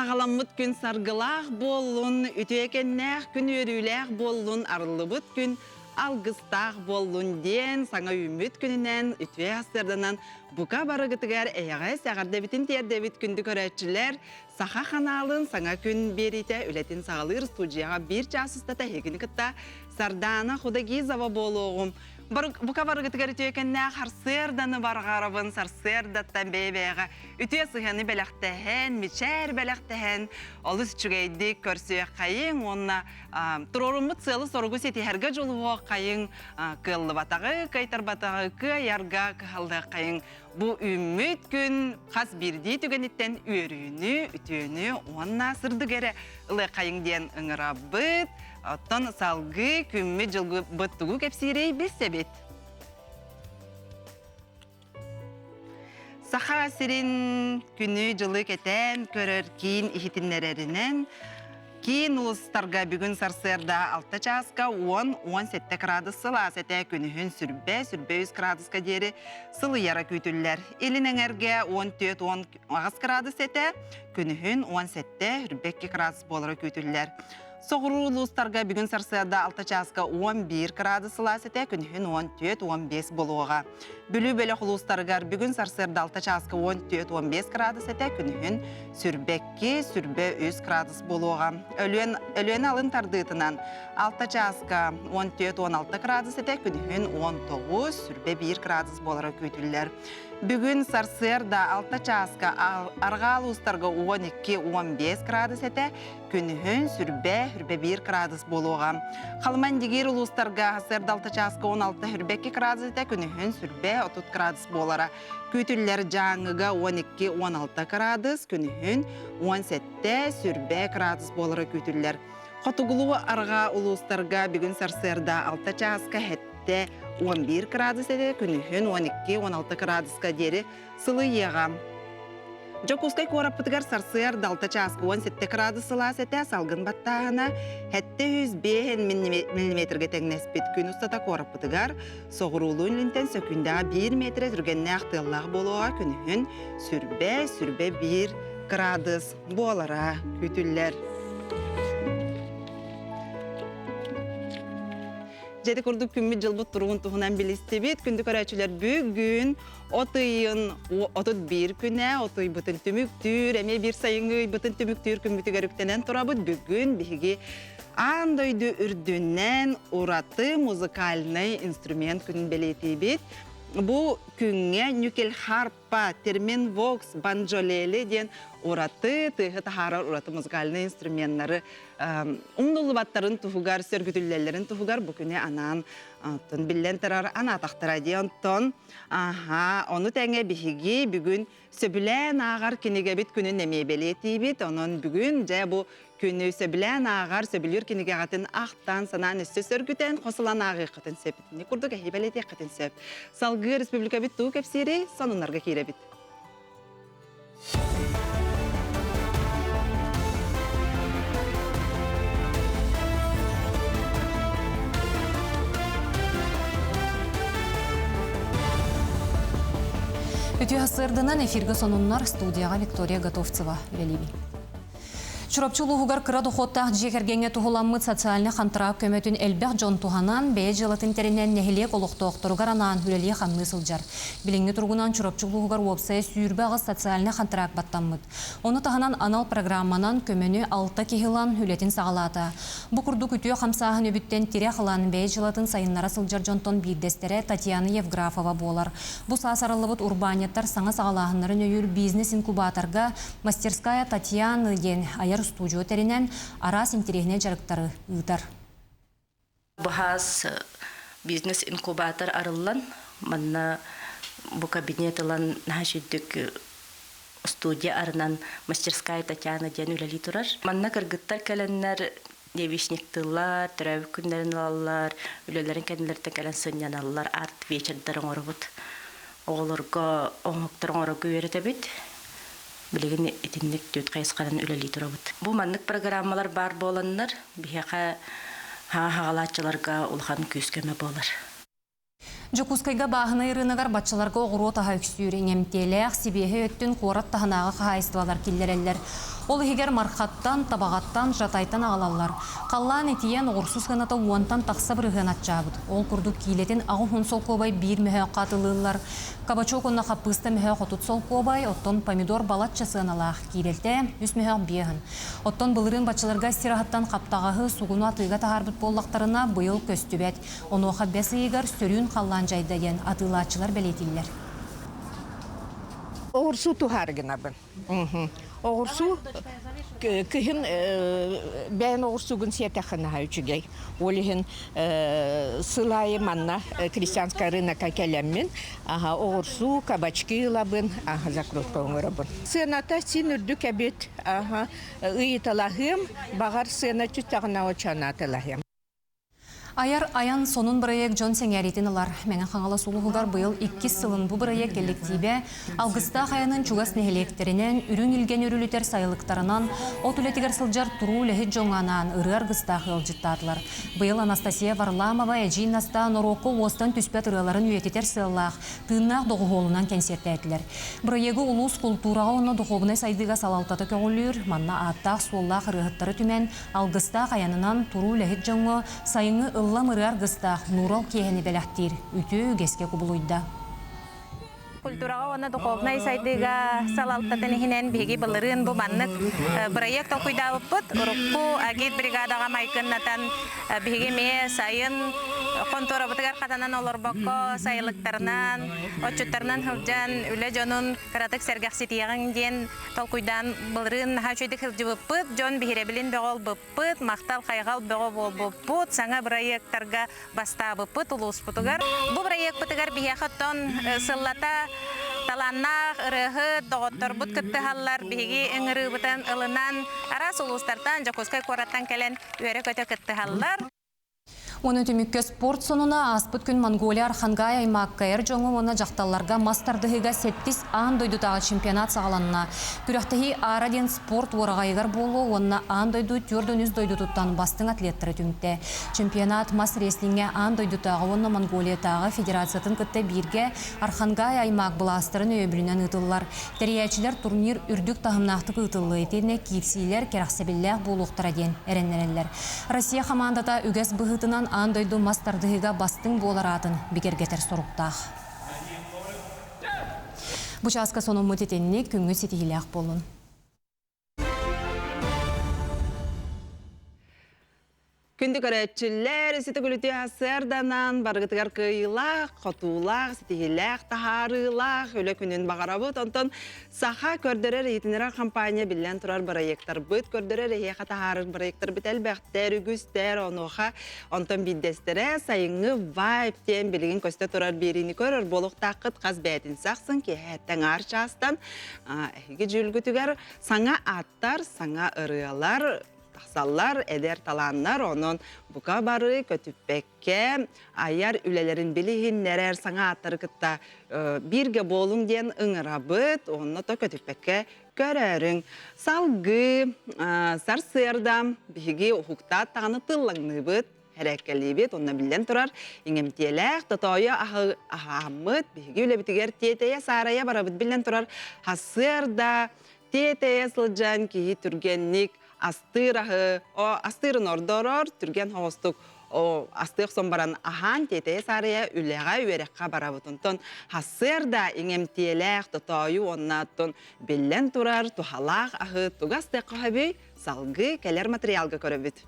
Саҕаламмыт күн саргылаах буоллун, үтүөкэннээх күн үөрүүлээх буоллун, арыллыбыт күн алгыстаах буоллун диэн саҥа үүммүт күнүнэн үтүө сарсыарданан бука барыгытыгар эйэҕэс эҕэрдэбитин тиэрдэбит күндү көрөөччүлэр. Саха ханаалын саҥа күн биэриитэ үлэтин саҕалыыр студияҕа биир чаас устата эһигини кытта Сардаана Худогизова буолуоҕум. Бука барыгытыгар үтүөкэннээх сарсыарданы барҕарабын, сарсыардаттан бэйэ-бэйэҕэ үтүө сыһыаны бэлэхтэһэн, мичээр бэлэхтэһэн, олус үчүгэйдик көрсүөххэйиҥ уонна туруоруммут сыалы-соругу ситиһэргэ дьулуһуоххайыҥ, кыаллыбатаҕы, кыайтарбатаҕы кыайарга кыһаллыаххайыҥ. Бу үүммүт күн хас биирдии түгэниттэн үөрүүнү, үтүөнү уонна сырдык эрэ ылыаххайыҥ диэн ыҥырабыт. Оттон салгыы күммүт дьылбыт тугу кэпсиирий билсэбит. Саха сирин күнү-дьылы кэтээн көрөр киин иһитиннэрэринэн Киин улуустарга бүгүн сарсыарда 6 чааска 10-17 градус сылаас этэ, күнүһүн сүрбэ, сүрбэ 3 градуска диэри сылыйара күүтүллэр. Илин эҥэргэ 14-18 градус этэ, күнүһүн 17, үрбэ 2 градус буолара күүтүллэр. Соҕуруу улуустарга бүгүн сарсыарда 6 чааска 11 градус сылаас этэ, күнүһүн 14-15 буолуоҕа. Бүлүү бөлөх улуустарыгар бүгүн сарсыарда 6 чааска 14-15 градус этэ, күнүһүн сүрбэкки, сүрбэ 3 градус буолуоҕа. Өлүөн, Өлүөнэ алын тардыытынан 6 чааска 14-16 градус этэ, күнүһүн 19, сүрбэ 1 градус буолара күүтүллэр. Бүгүн сарсыарда 6 чааска арҕаа улуустарга 12-15 градус этэ, Күнүһүн сүрбэ, хүрбэ 1 градус буолуоҕа. Халыман-Дигиир улуустарга сарсыарда 6 чааска 16 хүрбэ 2 градус этэ, күнүһүн сүрбэ 30 градус буолара. Күүтүллэр Дьааҥыга 12-16 градус, күнүһүн 17 сүрбэ градус буолара күүтүллэр. Хотугулуу арҕаа улуустарга бүгүн сарсыарда 6 чааска 7 11 градус этэ, күнүһүн 12-16 градуска диэри сылыйыаҕа. Дьокуускай куораппытыгар сарсыарда 6 чааска 17 градус сылаас этэ, салгын баттааһына 705 миллиметргэ тэҥнэспит. Күн устата куораппытыгар соҕуруулуу-илинтэн сөкүүндэҕэ 1 метрэ түргэннээх тыаллаах буолуоҕа, күнүһүн сүрбэ, сүрбэ 1 градус буолара күүтүллэр. Дьэ ити курдук күммүт-дьылбыт туругун туһунан билистибит. Күндү көрөөччүлэр бүгүн От ыйын 31 күнэ, от ыйбытын түмүктүүр, эмиэ биир сайыҥҥы ыйбытын түмүктүүр күммүтүгэр үктэнэн турабыт. Бүгүн биһиги аан дойду үрдүнэн ураты музыкальнай инструмент күнүн бэлиэтиибит. Бу күҥҥэ нюкельхарпа, терминвокс, банджолели диэн ураты тыаһы таһаарар ураты музыкальнай инструменнары умнуллубаттарын туһугар, сөргүтүллэллэрин туһугар бу күнү анаан биллэн турар анаатахтара диэн онтон Аһаа, ону тэҥэ биһиги бүгүн сөбүлээн ааҕар кинигэбит күнүн эмиэ бэлиэтиибит. Онон бүгүн дьэ бу күнү сөбүлээн ааҕар, сөбүлүүр кинигэҕитин ахтан, санаан өссө сөргүтэн, хосулан ааҕыаххытын сөп. Итини курдук эһиги бэлиэтиэххитин сөп. Салгыы республикабыт тугу кэпсиирий? Сонуннарга киирэбит. Үтүө сарсыарданан эфиргэ сонуннар студияҕа Виктория Готовцева үлэлиибин. Чурапчы улууһугар кыра дохуоттаах дьиэ кэргэҥҥэ туһуламмыт социальнай хантыраак көмөтүн элбэх дьон туһанан, бэйэ дьыалатын тэринэн нэһилиэк олохтоохторугар анаан үлэлии-хамныы сылдьар. Билиҥҥи туругунан Чурапчы улууһугар уопсайа 28 социальнай хантыраак баттаммыт. Ону таһынан анал программанан көмөнү алта киһи ылан үлэтин саҕалаата. Бу курдук үтүө хамсааһын үбүттэн тирэх ылан бэйэ дьыалатын сайыннара сылдьар дьонтон биирдэстэрэ Татьяна Евграфова буолар. Бу саас арыллыбыт урбаанньыттар саҥа саҕалааһыннарын өйүүр бизнес-инкубаторга Мастерская Татьяны диэн айар устуудьуйа тэринэн араас интэриэһинэй дьарыктары ыытар. Баһаас бизнес-инкубатор арыллан, манна бу кабинет ылан наһаа үчүгдүк студия арынан мастерская Татьяна диэн үлэлии турар. Манна кыргыттар кэлэннэр девичниктыыллар, төрөөбүт күннэрин ылаллар, үлэлэрин кэннилэриттэн кэлэн сынньаналлар, арт-вечердэр оҥоробут. Оҕолорго оҥоһуктар оҥорорго үөрэтэбит. Билигин итинник түөрт хайысханан үлэлии турабыт. Бу маннык программалар баар буоланнар, биһиэхэ хаҥа хаҕалааччыларга улахан күүс-көмө буолар. Дьокуускайга бааһынай ырыынагар баччаларга оҕуруот аһа үксүүр, иҥэмтиэлээх, сибиэһэй өттүн куорат таһынааҕы хаһаайыстыбалар киллэрэллэр. Ол иһигэр Мархаттан, Табаҕаттан, Жатайтан аҕалаллар. Халлаан итийэн, оҕурсу сыаната уонтан тахса бырыһыан аччаабыт. Ол курдук киилэтин 80 солкуобай биир мөһөөххө атылыыллар. Кабачок уонна хаппыыста мөһөөх 30 солкуобай, оттон помидор балачча сыаналаах, киирэлтэ үс мөһөөх биэһин. Оттон былырыын баччаларга сир аһыттан хаптаҕаһы, сугуну атыыга таһаарбыт буоллахтарына, быйыл көстүбэт. Онуоха бэс ыйыгар сөрүүн халлаан дьайда диэн атыылааччылар бэлиэтииллэр. Оҕурсуу туһаары гынабын. Оҕурсуу кыһын бэйэн оҕурсуугун сиэтэххин наһаа үчүгэй. Ол иһин сыл аайы манна крестьянскай рынокка кэлэммин оҕурсуу, кабачки ылабын, закрутка оҥоробун. Сыаната син үрдүк эбит. Ыйыталаһыам, баҕар сыана түстэҕинэ оччону атыылаһыам. Айар айан сонун бырайыак дьон сэҥээриитин ылар. Мэҥэ Хаҥалас улууһугар быйыл иккис сылын бу бырайыак кэллэктиибэ Алгыстаах айанын чугас нэһилиэктэринэн, үрүҥ илгэни үрүлүтэр сайылыктарынан, от үлэтигэр сылдьар туруу үлэһит дьоҥҥо анаан ырыа аргыстаах ыалдьыттаатылар. Быйыл Анастасия Варламова Эдьиий Настаа норуокка уостан түспэт ырыаларын үйэтитэр сыаллаах тыыннаах доҕуһуолунан кэнсиэртээтилэр. Бырайыагы улуус култуураҕа уонна духуобунай сайдыыга салалтата көҕүлүүр, манна ааттаах-суоллаах ырыаһыттары түмэн, Алгыстаах айанынан туруу үлэһит дьоҥҥо сайыҥҥы ыллам ырыа аргыстаах нуурал киэһэни бэлэхтиир үтүө үгэскэ кубулуйда. Культураҕа уонна духовнай сайдыыга салалтатын иһинэн биһиги былырыын бу маннык бырайыак толкуйдаабыппыт. Урукку агит бригадаҕа майгыннатан биһиги эмиэ сайын хонтуорабытыгар хатанан олорбокко сайылыктарынан, отчуттарынан сылдьан үлэ дьонун кыратык сэргэхситиэҕиҥ диэн толкуйдаан былырыын наһаа үчүгэйдик сылдьыбыппыт, дьон биһирэбилин бөҕө ылбыппыт, махтал-хайҕал бөҕө буолбуппут, саҥа бырайыактарга бастаабыппыт улууспутугар. Бу бырайыакпытыгар биһиэхэ оттон сыллата талааннаах ырыаһыт доҕотторбут кыттыһаллар, биһиги ыҥырыыбытын ылынан араас улуустартан, Дьокуускай куораттан кэлэн үөрэ-көтө кыттыһаллар. Уонна түмүккэ спорт сонуна ааспыт күн Монголия Архангай аймаакка эр дьоҥҥо уонна дьахталларга мас тардыһыыга сэттис аан дойдутааҕы чемпионат саҕаланна. Күрэхтэһии Аара диэн спорт уораҕайыгар буолуо уонна аан дойду 43 дойдутуттан бастыҥ атлеттары түмтэ. Чемпионат мас рестлиҥҥэ аан дойдутааҕы уонна Монголиятааҕы федерациятын кытта бииргэ Архангай аймаак былаастарын өйөбүлүнэн ыытыллар. Тэрийээччилэр турнир үрдүк таһымнаахтык ыытыллыа итиэннэ киирсиилэр кэрэхсэбиллээх буолуохтара диэн эрэннэрэллэр. Россия хамаандата үгэс быһыытынан аан дойду мас тардыһыыга бастыҥ буолар аатын бигэргэтэр соруктаах. Бу чааска сонуммут итинник күҥҥүт ситиһиилээх буоллун. Күндү көрөөччүлэр, ситигүлүтү сырданан барыгытыгар кыайыылаах, хотуулаах, ситиһиилээх, таһаарыылаах үлэ күнүн баҕарабыт. Онтон саха көрдөрөр иһитиннэрэр компания биллэн турар бырайыактарбыт, көрдөрөр эһиэхэ таһаарар бырайыактарбыт элбэхтэр, үгүстэр, онуоха онтон биирдэстэрэ сайыҥҥы вайб диэн билигин көстө турар биэриини көрөр буолуохтааххыт хас бээтинсэ ахсын киэһээттэн аар чаастан эһиги дьүүлгүтүгэр саҥа ааттар, саҥа ырыалар тахсаллар, эдэр талааннар, онон бука бары көтүппэккэ айар үлэлэрин билиһиннэрэр саҥа ааттары кытта бииргэ буолуҥ диэн ыҥырабыт, онно то көтүппэккэ көрөөрүҥ. Салгыы сарсыарда биһиги уһуктаат даҕаны тыллаҥныыбыт, эрэккэлиибит, онно биллэн турар иҥэмтиэлээх тотоойу аһааммыт, биһиги үлэбитигэр тиэтэйэ-саарайа барабыт биллэн турар сарсыарда тиэтэйэ сылдьан киһи түргэнник астыыр аһы, о, астыырын ордорор, түргэн соҕустук о, астыы охсон баран аһаан тиэтэйэ саарыйа үлэҕэ, үөрэххэ барабыт. Онтон сарсыарда иҥэмтиэлээх тотоойу уонна оттон биллэн турар туһалаах аһы тугу астыахха сөбүй? Салгыы кэлэр материалга көрөбүт.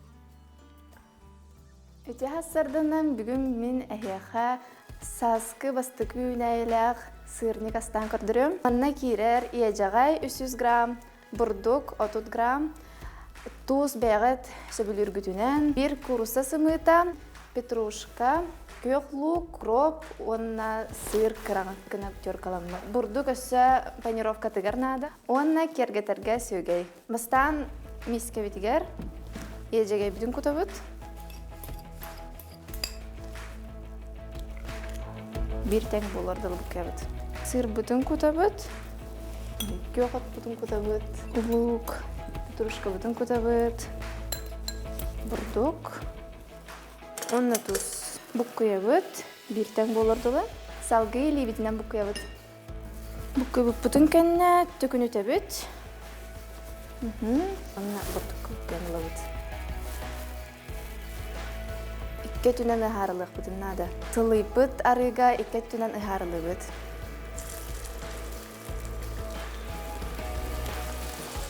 Үтүө сарсыарданан бүгүн мин эһиэхэ сааскы бастакы үүнээйилээх сырник астаан көрдөрүөм. Манна киирэр иэдьэҕэй 300 грамм, бурдук 30 грамм, туус бэйэҕит сөбүлүүргүтүнэн, биир куурусса сымыыта, петрушка, күөх луук, кроп уонна сыр кыраҕа гына теркаламмыт. Бурдук өссө панировкатыгар наада. Уонна киэргэтэргэ сүөгэй. Бастаан миискэбитигэр иэдьэгэйбитин кутабыт. Биир тэҥ буолар дылы буккуйабыт. Сыырбытын кутабыт, күөх отпутун кутабыт, луук, петрушкабытын кутабыт, бурдук, уонна туус. Буккуйабыт, биир тэҥ буолар дылы. Салгыы илиибитинэн буккуйабыт. Буккуйбуппутун кэннэ төкүнүтэбит. Онно бурдук куттан ылабыт. Икки өттүнэн ыһаарылыахпытын наада. Сылыйбыт арыыга икки өттүнэн ыһаарылыыбыт.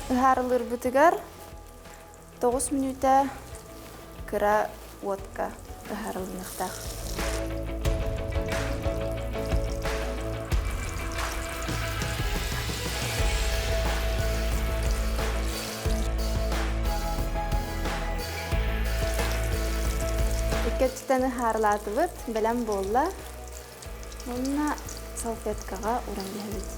Ыһаарылыырбытыгар 9 мүнүүтэ кыра уотка ыһаарылыныахтаах. Икки өттүттэн ыһаарылаатыбыт, бэлэм буолла. Уонна салфеткаҕа уран биһэбит.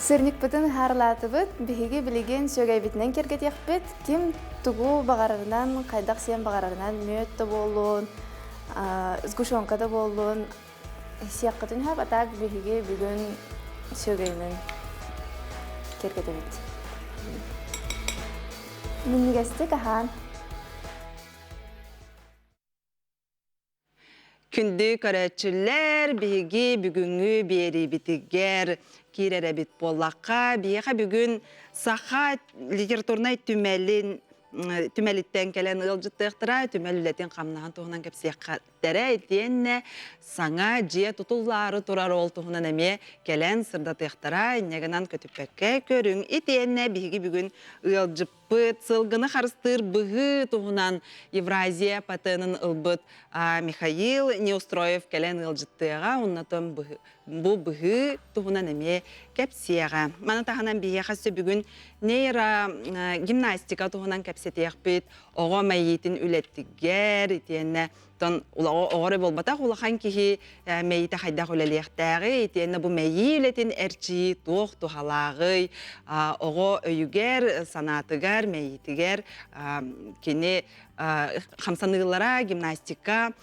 Сырникпытын ыһаарылаатыбыт, биһиги билигин сүөгэйбитинэн киэргэтиэхпит. Ким тугу баҕарарынан, хайдах сиэн баҕарарынан мүөт да буоллун, сгущенка да буоллун сиэххитин сөп, а так биһиги бүгүн сүөгэйинэн киэргэтэбит. Минньигэстик аһаан. Күндү көрөөччүлэр, биһиги бүгүҥҥү биэриибитигэр киирэр эбит буоллахха, биһиэхэ бүгүн саха литературнай түмэлин түмэлиттэн кэлэн ыалдьыттыахтара, түмэл үлэтин хамнаһын туһунан кэпсиэхтэрэ, итиэннэ саҥа дьиэ тутуллаары турар ол туһунан эмиэ кэлэн сырдатыахтара, инньэ гынан көтүппэккэ көрүҥ. Итиэннэ биһиги бүгүн ыалдьыппыт сылгыны харыстыыр быһыы туһунан Евразия патенын ылбыт Михаил Неустроев кэлэн ыалдьыттыаҕа, оннотон бу быһыы туһунан эмиэ кэпсиэҕэ. Маны таһынан биһиэхэ өссө бүгүн нейрогимнастика туһунан кэпсэтиэхпит, оҕо мэйиитин үлэтигэр, итиэннэ Оттон оҕо эрэ буолбатах улахан киһи мэйиитэ хайдах үлэлиэхтээҕий, итиэннэ бу мэйии үлэтин эрчийии туох туһалааҕый, оҕо өйүгэр, санаатыгар, мэйиитигэр кини хамсаныылара, гимнастика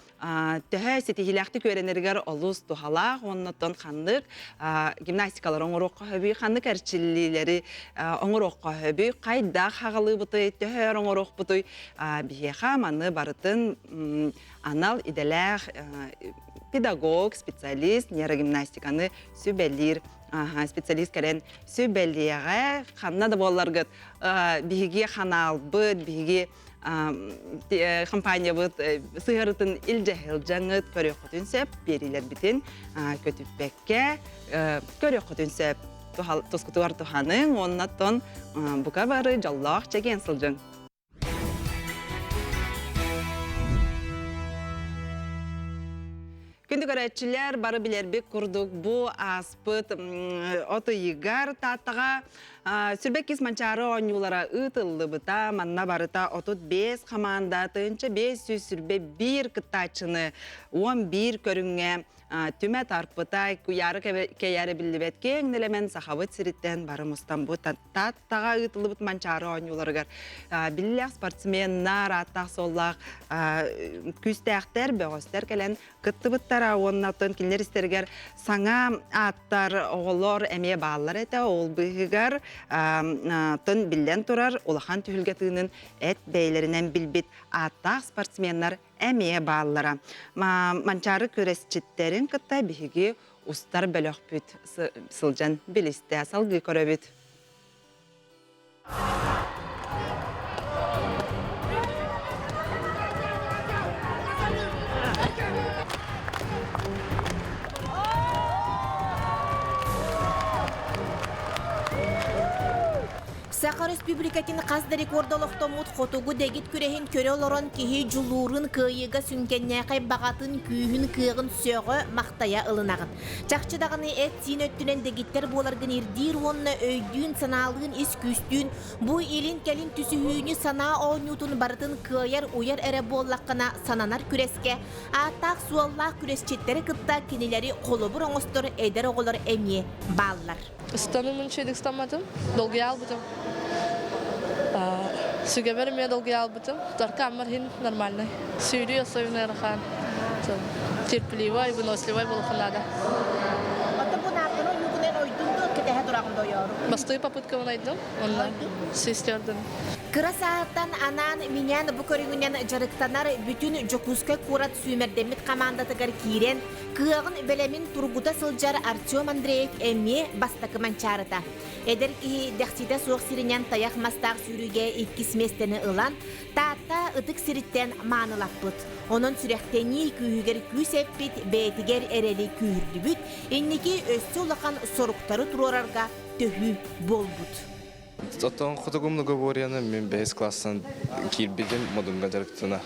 төһө ситиһиилээхтик үөрэнэригэр олус туһалаах уонна оттон ханнык гимнастикалары оҥоруохха сөбүй, ханнык эрчиллиилэри оҥоруохха сөбүй, хайдах хаҕалыыбытый, төһө өр оҥоруохпутуй биһиэхэ маны барытын анал идэлээх педагог, специалист, нейрогимнастиканы сүбэлиир специалист кэлэн сүбэлиэҕэ. Ханна да буолларгыт биһиги ханаалбыт, биһиги компаниябыт сыһыарытын илдьэ сылдьаҥыт көрүөххүтүн сөп, биэриилэрбитин көтүппэккэ көрүөххүтүн сөп. Тускутугар туһаныҥ уонна оттон бука бары дьоллоох чэгиэн сылдьыҥ. Күндү көрөөччүлэр, бары билэрбит курдук бу ааспыт от ыйыгар Тааттаҕа Сүрбэккис Манчаары оонньуулара ыытыллыбыта. Манна барыта 35 хамаанда 1521 кыттааччыны 11 көрүҥҥэ түмэ тарпыта. Куйаары кэйээри биллибэт киэҥ нэлэмэн Сахабыт сириттэн бары мустан бу Тааттаҕа ыытыллыбыт Манчаары оонньууларыгар биллээх спортсменнар, ааттаах-суоллаах күүстээхтэр, бөҕөстөр кэлэн кыттыбыттара уонна оттон кинилэр истэригэр саҥа ааттар оҕолор эмиэ бааллар этэ. Ол быыһыгар оттон биллэн турар улахан түһүлгэ тыынын эт бэйэлэринэн билбит ааттаах спортсменнар эмиэ бааллара. Манчаары күрэсчиттэрин кытта биһиги устар бөлөхпүт сылдьан билистэ. Салгыы көрөбүт. Саха Республикатын хас да рекорда олохтоммут хотугу дэгит күрэһин көрө олорон киһи дьулуурун кыайыыга сүҥкэннээхэй баҕатын, күүһүн, кыаҕын сөҕө, махтайа ылынаҕын. Чахчы даҕаны эт-сиин өттүнэн дэгиттэр буоларгын ирдиир уонна өйдүүн-санаалыын ис күүстүүн бу илин-кэлин түсүһүүнү санаа оонньуутун барытын кыайар-уйар эрэ буоллаххына сананар күрэскэ ааттаах-суоллаах күрэсчиттэри кытта кинилэри холобур оҥостор эдэр оҕолор эмиэ бааллар. Ыстаным үчүгэйдик ыстамматым, долгуйа албытым. Сүгэбэр эмиэ долгуйа албытым. Только аммар иһин нормальный. Сүүрүү особенно ыарахан. Терпеливай, выносливай буолуохха наада. Оттон бу наартаны ойуугунан ойдун дуо кэтэһэ тураҕын? тураҕын дойоору? Бастакы попыткабын айдым, онно сестерден. Кыра сааһыттан анаан минээн бу көрүҥүнэн дьарыктанар бүтүн Дьокуускай куорат сүүмэрдэммит хамаандатыгар киирэн, кыаҕын бэлэмин тургута сылдьар Артем Андреев эмиэ бастакы манчаарыта. Эдэр киһи дэхситэ суох сиринэн тайах мастаах сүүрүүгэ иккис миэстэни ылан, Таатта ытык сириттэн маанылаппыт. Онон сүрэхтэнии күүһүгэр күүс эппит, бэйэтигэр эрэли күүһүрдүбүт, инники өссө улахан соруктары туруорарга төһүү буолбут. Оттон хотугу многоборьены мин бэһис класстан киирбитим модунга дьарыктана.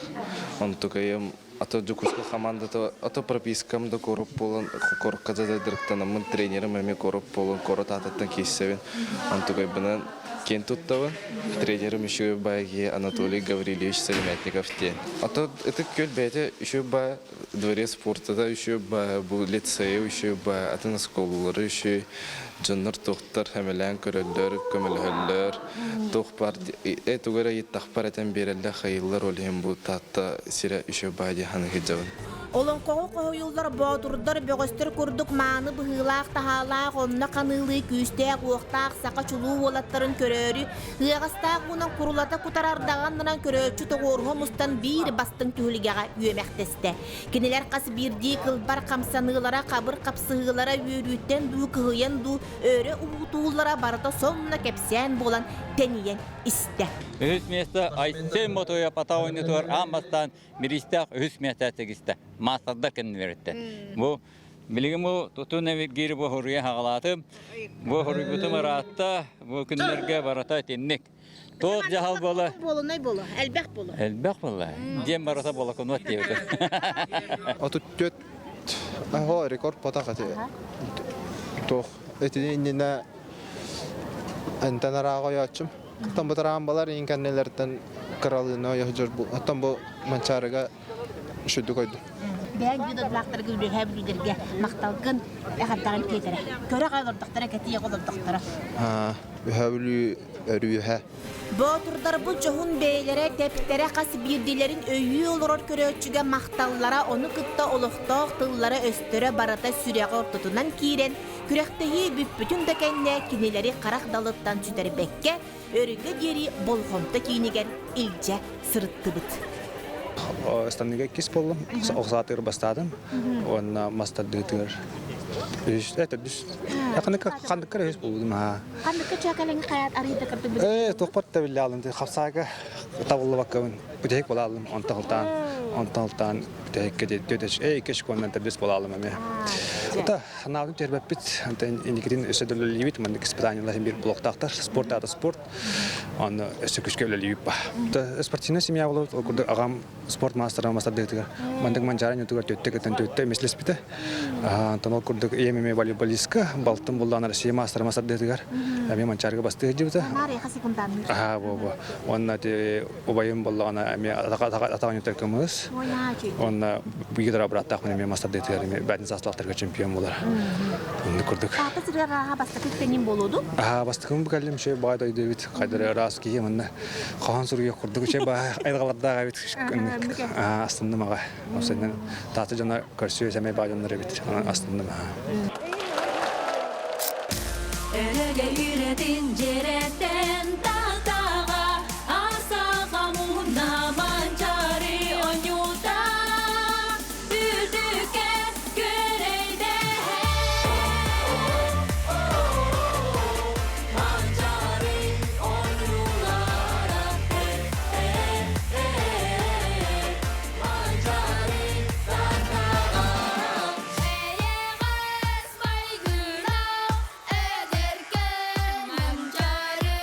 Онтукайым ато Дьокуускай хамаандата ато пропискам да куорат буолан куоракка да дьарыктанаммын тренерим эмиэ куорат буолан куорат аатыттан киирсэбин. Онтукайбынан киэн туттабын. Тренерим үчүгэй баайы Анатолий Гаврильевич Сыромятников диэн. Ато Ытык Күөл бэйэтэ үчүгэй баай дворец спорта үчүгэй баай бу лицейэ үчүгэй баай атын оскуолалары үчүгэй дьоннор туохтар эмэлээн көрөллөр, көмөлөһөллөр, туох баар э тугу эрэ ыйыттахпар этэн биэрэллэр, хайыыллар, ол иһин бу Таатта сирэ үчүгэй баай дии саныы сылдьабын. Олоҥхоҕо хоһуйуллар боотурдар, бөҕөстөр курдук мааны быһыылаах-таһаалаах, онно ханыылыы күүстээх-уохтаах саха чулуу уолаттарын көрөөрү, ыаҕастаах уунан курулата кутар ардаҕаннанан көрөөччү тоҕуоруһа мустан биир бастыҥ түһүлгэҕэ үөмэхтэстэ. Кинилэр хас биирдии кылбар хамсаныылара, хабыр хапсыһыылара үөрүүттэн дуу, кыһыйан дуу өрө уһуутууллара барыта сонно кэпсээн буолан тэнийэн истэ. Үһүс миэстэ Айсен Мотуев ата оонньуутугар аан бастаан бириистээх үһүс миэстэ тигистэ. Маастардар кэннилэриттэн. Бу билигин бу тутун эбиргиир бу хоруйа хаҕалаатым. Бу хоруйбутум ыраатта. Бу күннэргэ барыта итинник. Туох дьаһал буола? Буолунай буолу, элбэх буолу. Элбэх буолла. Диэн барыта буола диэбит. 34 аһо рекорд потах эти. Туох этини иннинэ энтэн арааҕа ойооччум. Оттон бу тараамбалар иин кэннилэртэн кыралыына ойоһдьор бу. Оттон бу Манчаарыга шүдүк ойду. Бэйэҥ дьыдылаахтарга үлэһэ бүлдерге махталгын эҕэрдэҕин тиэтэрэ. Көрө олордохторо, кэтиэ олордохторо. Үһэ бүлүү өрүүһэ. Боотурдарбыт дьоһун бэйэлэрэ тэптэрэ хас биирдиилэрин өйүү олорор көрөөччүгэ махталлара, ону кытта олохтоох тыллара-өстөрө барыта сүрэҕи ортотунан киирэн, күрэхтэһии бүппүтүн да кэннэ кинилэри харах далыттан сүтэрбэккэ, өрүгэ диэри болҕомто киинигэр илдьэ сырыттыбыт. Ыстаныыга иккис буоллум, охсаатыгар бастаатым уонна мас тардыытыгар үһүс, төрдүс. Ханныкка үһүс буолбутум аа. Ханныкка чөкөлөҥ хаят арыйда кырдыбыт? Ээ, туохпар да биллэ алым. Хапсаага табыллыбаккабын. Бүтэһик буола алым. Онтон ылтаан, онтон ылтаан бүтэһиккэ түөтөч, ээ, икки коннан төрдүс буола алым эмиэ. Ата Санаабын түһэрбэппит, онтон инникитин өссө да үлэлиибит, маннык испытаниелар биир блоктаахтар, спорт аата спорт, онно өссө күүскэ үлэлиибит ба. Спортивная семья буолабыт, ол курдук аҕам спорт маастара мастардыытыгар, мандык Манчаары ньутугар төттө кытын төттө эмислэспитэ. Онтон ол курдук ийэм эмиэ волейболистка, балтым буллаан Россия маастара мастардыытыгар, эмиэ Манчаарыга бастыы сылдьыбыта. Аха, бу бу. Уонна убайым боллоҕуна эмиэ атаҕын үтэр кымыс. Уонна биир бырааттаахпын эмиэ мастардыытыгар эмиэ бээтин саастаахтарга чемпион буолар. Оннук курдук. Таата сиригэр ааха бастакы үктэнин буолуоду? Аа, бастакым кэллим үчүгэй баҕай дойду эбит. Хайдары ыраас киһи манна хоһоон суруйуох курдук үчүгэй баҕай айылҕалардаах эбит. Астынным аҕа. Осеннен таата дьоно көрсүө сэмэй баҕай дьоннор эбит. Онон астынным аха. Өрөгө үйрэтин дьиэрэттэн таатаҕа асаха муһунна манчаары оонньуута үрдүккэ күөрэйдэһэ Манчаары оонньуулара Манчаары таатаҕа Эйэҕэс майгылаах эдэркээн манчаары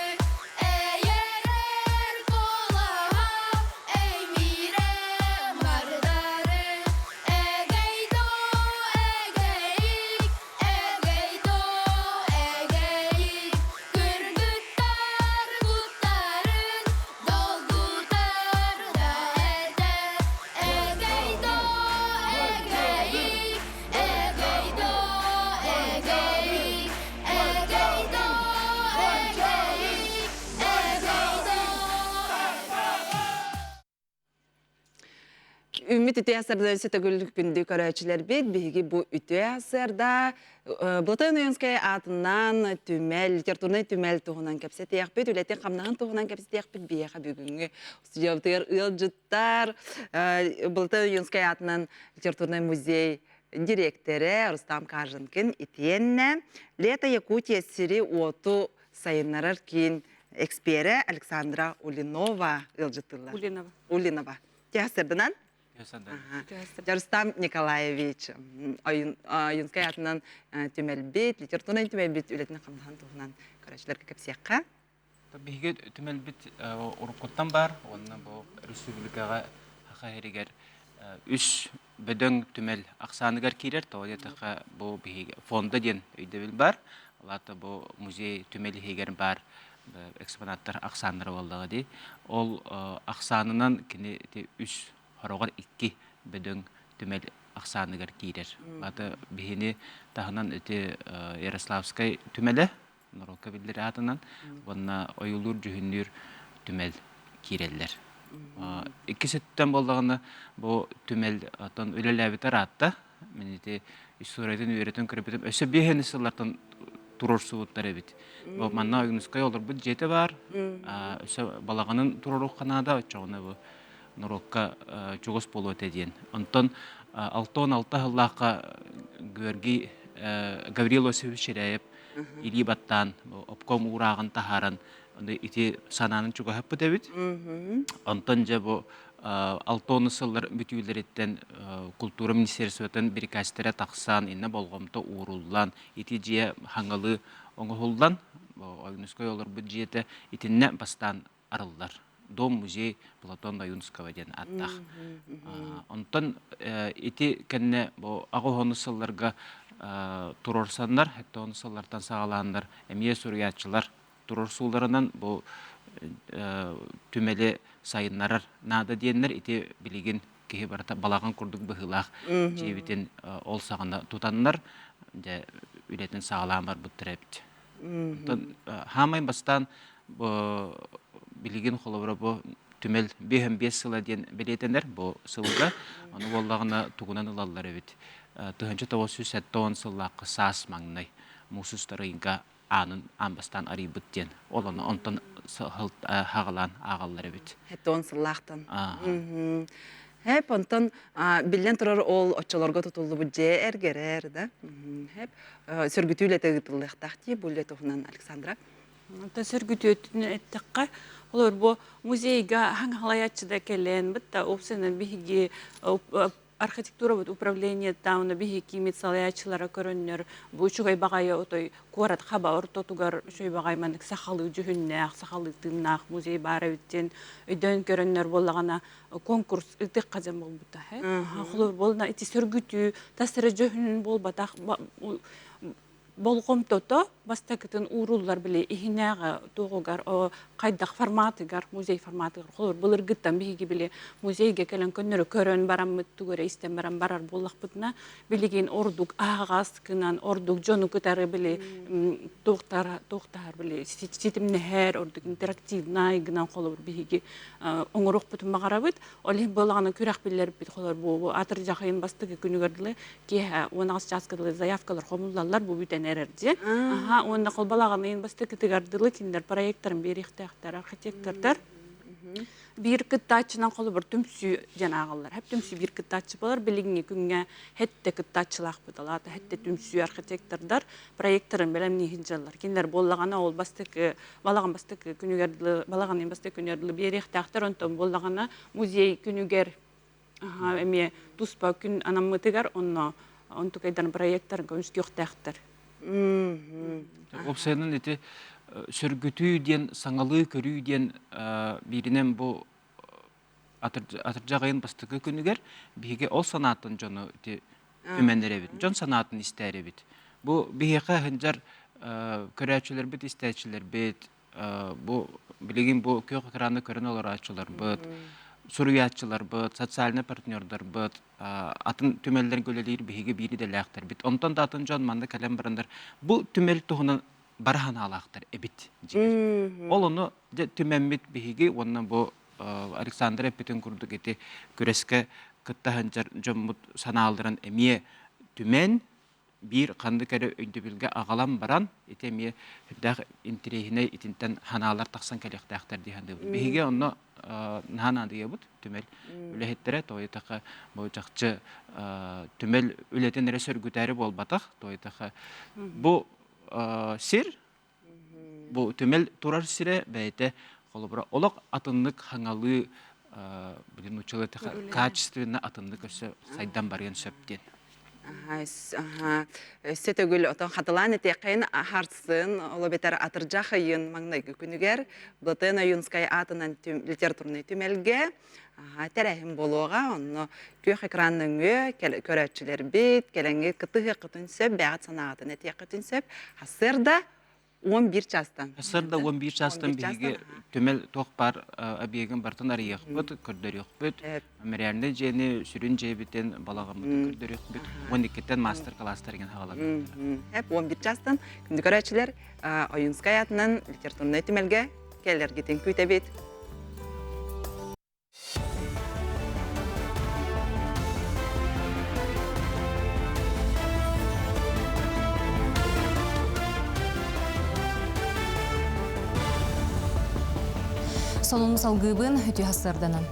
Үммүт үтүө сарда сөтөгүл күндү көрөөчүлэрбит биһиги бу үтүө сарда Платон Ойунскай аатынан түмэл, литературнай түмэл туһунан кэпсэтиэхпит, үлэтин хамнаһын туһунан кэпсэтиэхпит биһиэхэ бүгүҥҥү студиябытыгар ыалдьыттар Платон Ойунскай аатынан литературнай музей дириэктэрэ Рустам Каженкин итиэннэ Лето Якутия сири-уоту сайыннарар киин эксперэ Александра Улинова ыалдьыттыыллар. Улинова. Улинова. Тиһасырдынан? Рустам Николаевич Ойунскай атынан түмэлбит, литературнай түмэлбит үлэтин хамнаһын туһунан көрөөччүлэргэ кэпсиэххэ. Биһиги түмэлбит уруккуттан баар уонна бу республикаҕа Саха сиригэр үс бөдөҥ түмэл ахсааныгар киирэр. Тоҕо диэтэххэ бу биһиги фонда диэн өйдөбүл баар. Ол аата бу музей түмэл иһигэр баар экспонаттар ахсааннара буоллаҕа дии. Ол ахсаанынан кини ити үс хороҕор икки бөдөҥ түмэл ахсааныгар киирэр. Аты биһини таһынан ити Ярославскай түмэлэ норуокка биллэр аатынан уонна ойуулуур-дьүһүннүүр түмэл киирэллэр. Иккис өттүттэн буоллаҕына бу түмэл оттон үлэлээбитэ ыраатта. Мин ити историятын үөрэтэн көрбүтүм өссө биэһини сыллартан туруорсубуттар эбит. Бу манна Ойуунускай олорбут дьиэтэ баар. Өссө балаҕанын туруоруохха наада, оччоҕуна бу норуокка чугас буолуо этэ диэн. Онтон 66 сыллаахха Георгий Гаврил Осипович Чиряев илии баттаан обком уурааҕын таһааран ити санааны чугаһаппыт эбит. Онтон дьэ бу 60 сыллар бүтүүлэриттэн култуура министерствотын бирикээстэрэ тахсан, иннэ болҕомто ууруллан, ити дьиэ хаҥалыы оҥоһуллан, Ойуунускай олорбут дьиэтэ итиннэ бастаан арыллар. Дом-музей Платон Ойунского диэн ааттаах. Онтон ити кэннэ бу аҕыс сылларга туруорсаннар, 70 сыллартан саҕалааннар эмиэ суруйааччылар туруорсууларынан бу түмэли сайыннарар наада диэннэр ити билигин киһи барыта балаҕан курдук быһыылаах дьиэбитин ол саҕана тутаннар дьэ үлэтин саҕалаан барбыттар эбит. Онтон хаамай бастаан билигин холобура бу түмэл 55 сыла диэн бэлиэтэнэр бу сылга ону буоллаҕына тугунан ылаллар эбит 1970 сыллаахха саас маҥнай муус устар ыйга аанын аан бастаан арыйбыт диэн ол ону онтон хаҕалаан ааҕаллар эбит. 70 сыллаахтан. Хэп онтон биллэн турар ол оччолорго тутуллубут дьиэ эргэрэр да. Хэп сөргүтүү үлэтэ ыытыллыахтаах дии бу үлэ туһунан Александра. Онтон сөргүтүөтүн эттэххэ, олор бу музейга хаҥалайааччы да кэлэн, бытта опсанан биһиги архитектурабыт управлениета уонна биһиги киимит салайааччылара көрөннөр бу үчүгэй баҕайы отой куорат хаба ортотугар үчүгэй баҕайы маннык сахалыы дьүһүннээх, сахалыы тыыннаах музей баар эбит диэн өйдөөн көрөннөр буоллаҕына конкурс ыытыахха дьон буолбута. Холобур буолна ити сөргүтүү тас эрэ дьүһүнүн буолбатах болҕомтото бастакытын ууруллар били иһинээҕи туоҕугар хайдах форматыгар музей форматыгар холобур былыргыттан биһиги били музейга кэлэн көннөрү көрөн бараммыт тугу эрэ истэн баран барар буоллахпытына билигин ордук аһаҕас гынан ордук дьону кытары били туохтар туохтаар били ситимнэһэр ордук интерактивнай гынан холобур биһиги оҥоруохпутун баҕарабыт ол иһин буолаҕына күрэх биллэрбит холобур бу атырдьах ыйын бастакы күнүгэр дылы киэһэ 18 чааска дылы заявкалар хомуллаллар бу бүтэн эрэр диэн. Аха уонна холбалаҕан ыйын бастакытыгар дылы кинилэр проекттарын биэриэхтээхтэр архитектордар. Биир кыттааччынан холобур түмсүү диэн ааҕаллар. Хэп түмсүү биир кыттааччы болар. Билиҥҥи күҥҥэ хэттэ кыттааччылаахпыт. Алаата хэттэ түмсүү архитектордар проекттарын бэлэмнииһин дьаллар. Кинилэр буоллаҕына ол бастакы балаҕан бастакы күнүгэр дылы балаҕан ыйын бастакы күнүгэр дылы биэриэхтээхтэр. Онтон буоллаҕына музей күнүгэр эмиэ туспа күн анаммытыгар онно онтукайдан проекттарга үскүөхтээхтэр. Уопсайынан ити сөргүтүү диэн саҥалыы көрүү диэн бииринэн бу атырдьах ыйын бастакы күнүгэр биһиги ол санааттан дьону ити түмэн эрэбит, дьон санаатын истээр эбит. Бу биһиэхэ сылдьар көрөөччүлэрбит, истээччилэрбит, бу билигин бу күөх экраны көрөн олорооччуларбыт, суруйааччыларбыт, социальнай партнердарбыт, атын түмэллэргэ үлэлиир биһиги биир идэлээхтэрбит. Онтон да атын дьон манна кэлэн бараннар бу түмэл туһунан бары санаалаахтар эбит дьиҥэр. Ол ону дьэ түмэммит биһиги уонна бу Александр эппитин курдук ити күрэскэ. кытта сылдьар дьоммут санааларын эмиэ түмэн биир ханнык эрэ өйдөбүлгэ аҕалан баран ити эмиэ сүрдээх интэриэһинэй итинтэн санаалар тахсан кэлиэхтээхтэр дии саныыбын. Биһиги онно наһаа наадыйабыт түмэл үлэһиттэрэ тоойутаха бу чахчы түмэл үлэтин эрэ сөргүтээри буолбатах тоойутаха бу сир бу түмэл турар сирэ бэйэтэ холобура олох атыннык хаҥалыы билин нууччалыы качественно атыннык өссө сайдан барыан сөп диэн. Өссө төгүл отон хатылаан этиэххин харсын оло бэтэр атырдьах ыйын маҥнайгы күнүгэр Былатыан Ойуунскай аатынан литературнай түмэлгэ тэрээһин буолуоҕа. Онно күөх экран нөҥүө көрөөччүлэрбит кэлэҥҥи кыттыһыаххытын сөп, бэйэҕит санааҕытын этиэххитин сөп. Сарсыарда 11 чаастан. Сарсыарда 11 чаастан биһиги түмэл туох баар объегын барытын арыйыахпыт, көрдөрүөхпүт. Мемориальнай дьиэни, сүрүн дьиэбитин, балаҕаммытын көрдөрүөхпүт. 12-тэн мастер-класстар игин хаалабыт. Хеп 11 чаастан күндү көрөөччүлэр Ойуунскай аатынан литературнай түмэлгэ кэлэргитин күүтэбит. Сонун салгыыбын үтүө сарданан.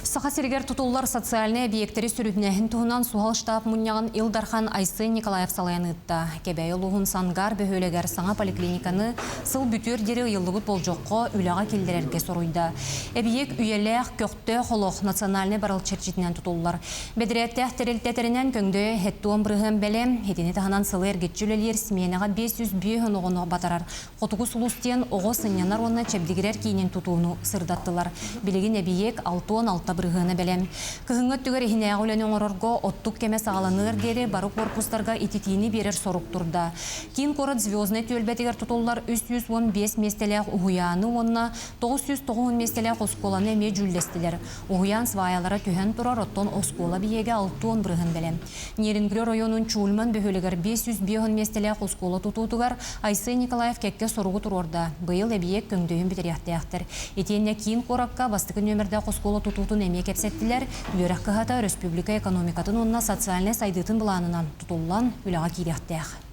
Саха сиригэр тутуллар социальнай объектэри сүрүннээһин туһунан суһал штаб мунньаҕын Ил Дархан Айсен Николаев салайан ыытта. Кэбээйи улууһун Сангаар бөһүөлэгэр саҥа поликлиниканы сыл бүтүөр диэри ыйыллыбыт болдьоххо үлэҕэ киллэрэргэ соруйда. Эбийиэк үйэлээх, көхтөөх олох национальнай барыл чэрчитинэн тутуллар. Бэдэрээттээх тэрилтэ этэринэн көҥдөйө 70% бэлэм, итини таһынан сылы эргиччи үлэлиир сменаҕа 505 оҕону батарар Хотугу сулус диэн оҕо сынньанар уонна чэбдигирэр киинин тутууну сырдаттылар. Билигин эбийиэк 66 бырыһыана бэлэм. Кыһыҥҥы өттүгэр иһинээҕи үлэни оҥорорго оттук кэмэ саҕаланыар диэри бары куорпустарга ититиини биэрэр сорук турда. Киин куорат Звезднай түөлбэтигэр тутуллар 315 миэстэлээх уһуйааны уонна 990 миэстэлээх оскуоланы эмиэ дьүүллэстилэр. Уһуйаан сваялара түһэн турар, оттон оскуола биһиэгэ 60 бырыһын бэлэм. Нерюнгри оройуонун Чульман бөһүөлэгэр 550 миэстэлээх оскуола тутуутугар Айсен Николаев кэккэ соругу туруорда. Быйыл эбийиэк көҥдөйүн бүтэриэхтээхтэр. Итиэннэ киин куоракка бастакы нүөмэрдээх оскуола тутуутун эмиэ кэпсэттилэр. Үөрэх кыһата өрөспүүбүлүкэ экономикатын уонна социальнай сайдыытын былаанынан тутуллан үлэҕэ киириэхтээх.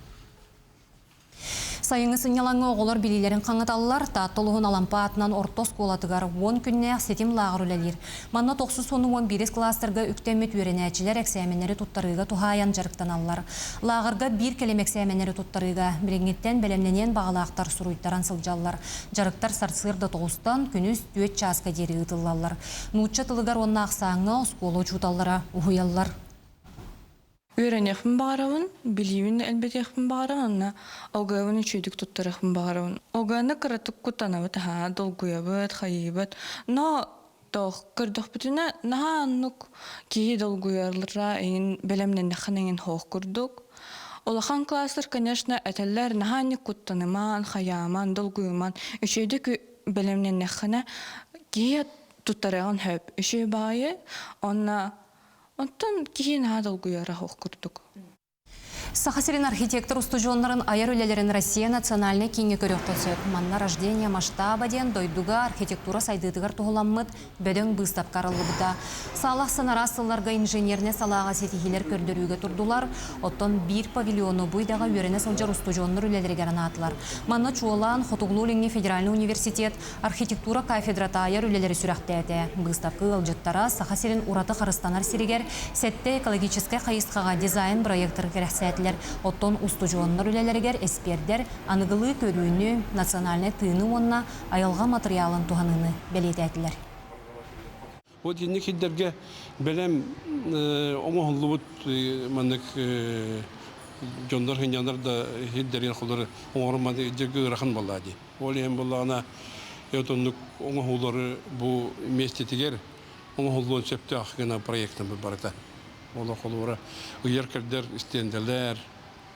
Сайыҥҥы сынньалаҥҥа оҕолор билиилэрин хаҥаталлар. Таатта улууһун Алампа аатынан орто оскуолатыгар 10 күннээх ситим лааҕыр үлэлиир. Манна тохсус уонна 11 кылаастарга үктэммит үөрэнээччилэр эксээмэннэри туттарыыга туһаайан дьарыктаналлар. Лааҕырга биир кэлим эксээмэннэри туттарыыга билиҥҥиттэн бэлэмнэниэн баҕалаахтар суруйтаран сылдьаллар. Дьарыктар сарсыарда тоҕустан күнүс түөрт чааска диэри ыытыллаллар. Нуучча тылыгар уонна ахсааҥҥа оскуола учууталлара уһуйаллар. Үөрэниэхпин баҕарабын, билиибин элбэтиэхпин баҕарабын уонна ОГЭ-бын үчүгэйдик туттарыахпын баҕарабын. ОГЭ-ны кыратык куттанабыт, аһаа, долгуйабыт, хайыыбыт. Но тоох көрдөхпүтүнэ наһаа оннук киһи долгуйаллара эҥин бэлэмнэннэххинэ эҥин хоох курдук. Улахан класстар, конечно, этэллэр наһаа инник куттанымаан, хайааман, долгуйуман. Үчүгэйдик бэлэмнэннэххинэ киһи туттарыаҕын сөп. Үчүгэй баҕайы уонна Оттон киһи наһаа долгуйара ох курдук. Саха сирин архитектор устудьуоннарын айар үлэлэрин Россия национальнай кииҥҥэ көрүөххэ сөп. Манна «Рождение масштаба» диэн дойдуга архитектура сайдыытыгар туһуламмыт бөдөҥ быыстапка арыллыбыта. Саалах араас сылларга инженернэй салааҕа ситиһиилэр көрдөрүүгэ турдулар. Оттон биир павильону бу идэҕэ үөрэнэ сылдьар устудьуоннар үлэлэригэр анаатылар. Манна чуолаан Хотугулуу-Илиҥҥи федеральнай университет Архитектура кафедрата айар үлэлэри сүрэхтээтэ. Быыстапка ыалдьыттара Саха сирин ураты харыстанар сиригэр сэттэ экологическай хайысхаҕа дизайн-проектары кэрэхсээтилэр. Оттон устудьуоннар үлэлэригэр эспиэрдэр аныгылыы көрүүнү, национальнай тыыны уонна айылҕа матырыйаалын туһаныыны бэлиэтээтилэр. Вот инник сирдэргэ бэлэм оҥоһуллубут маннык дьоннор сынньанар да сирдэрин холор оҥорон дьэргэ ыарахан буоллаа дии. Ол иһин буоллаҕына оннук оҥоһуулары бу миэстэтигэр оҥоһуллуон сөптөөх гына проектаммыт барыта. Олох холобура ыйар-кэрдэр стендэлэр,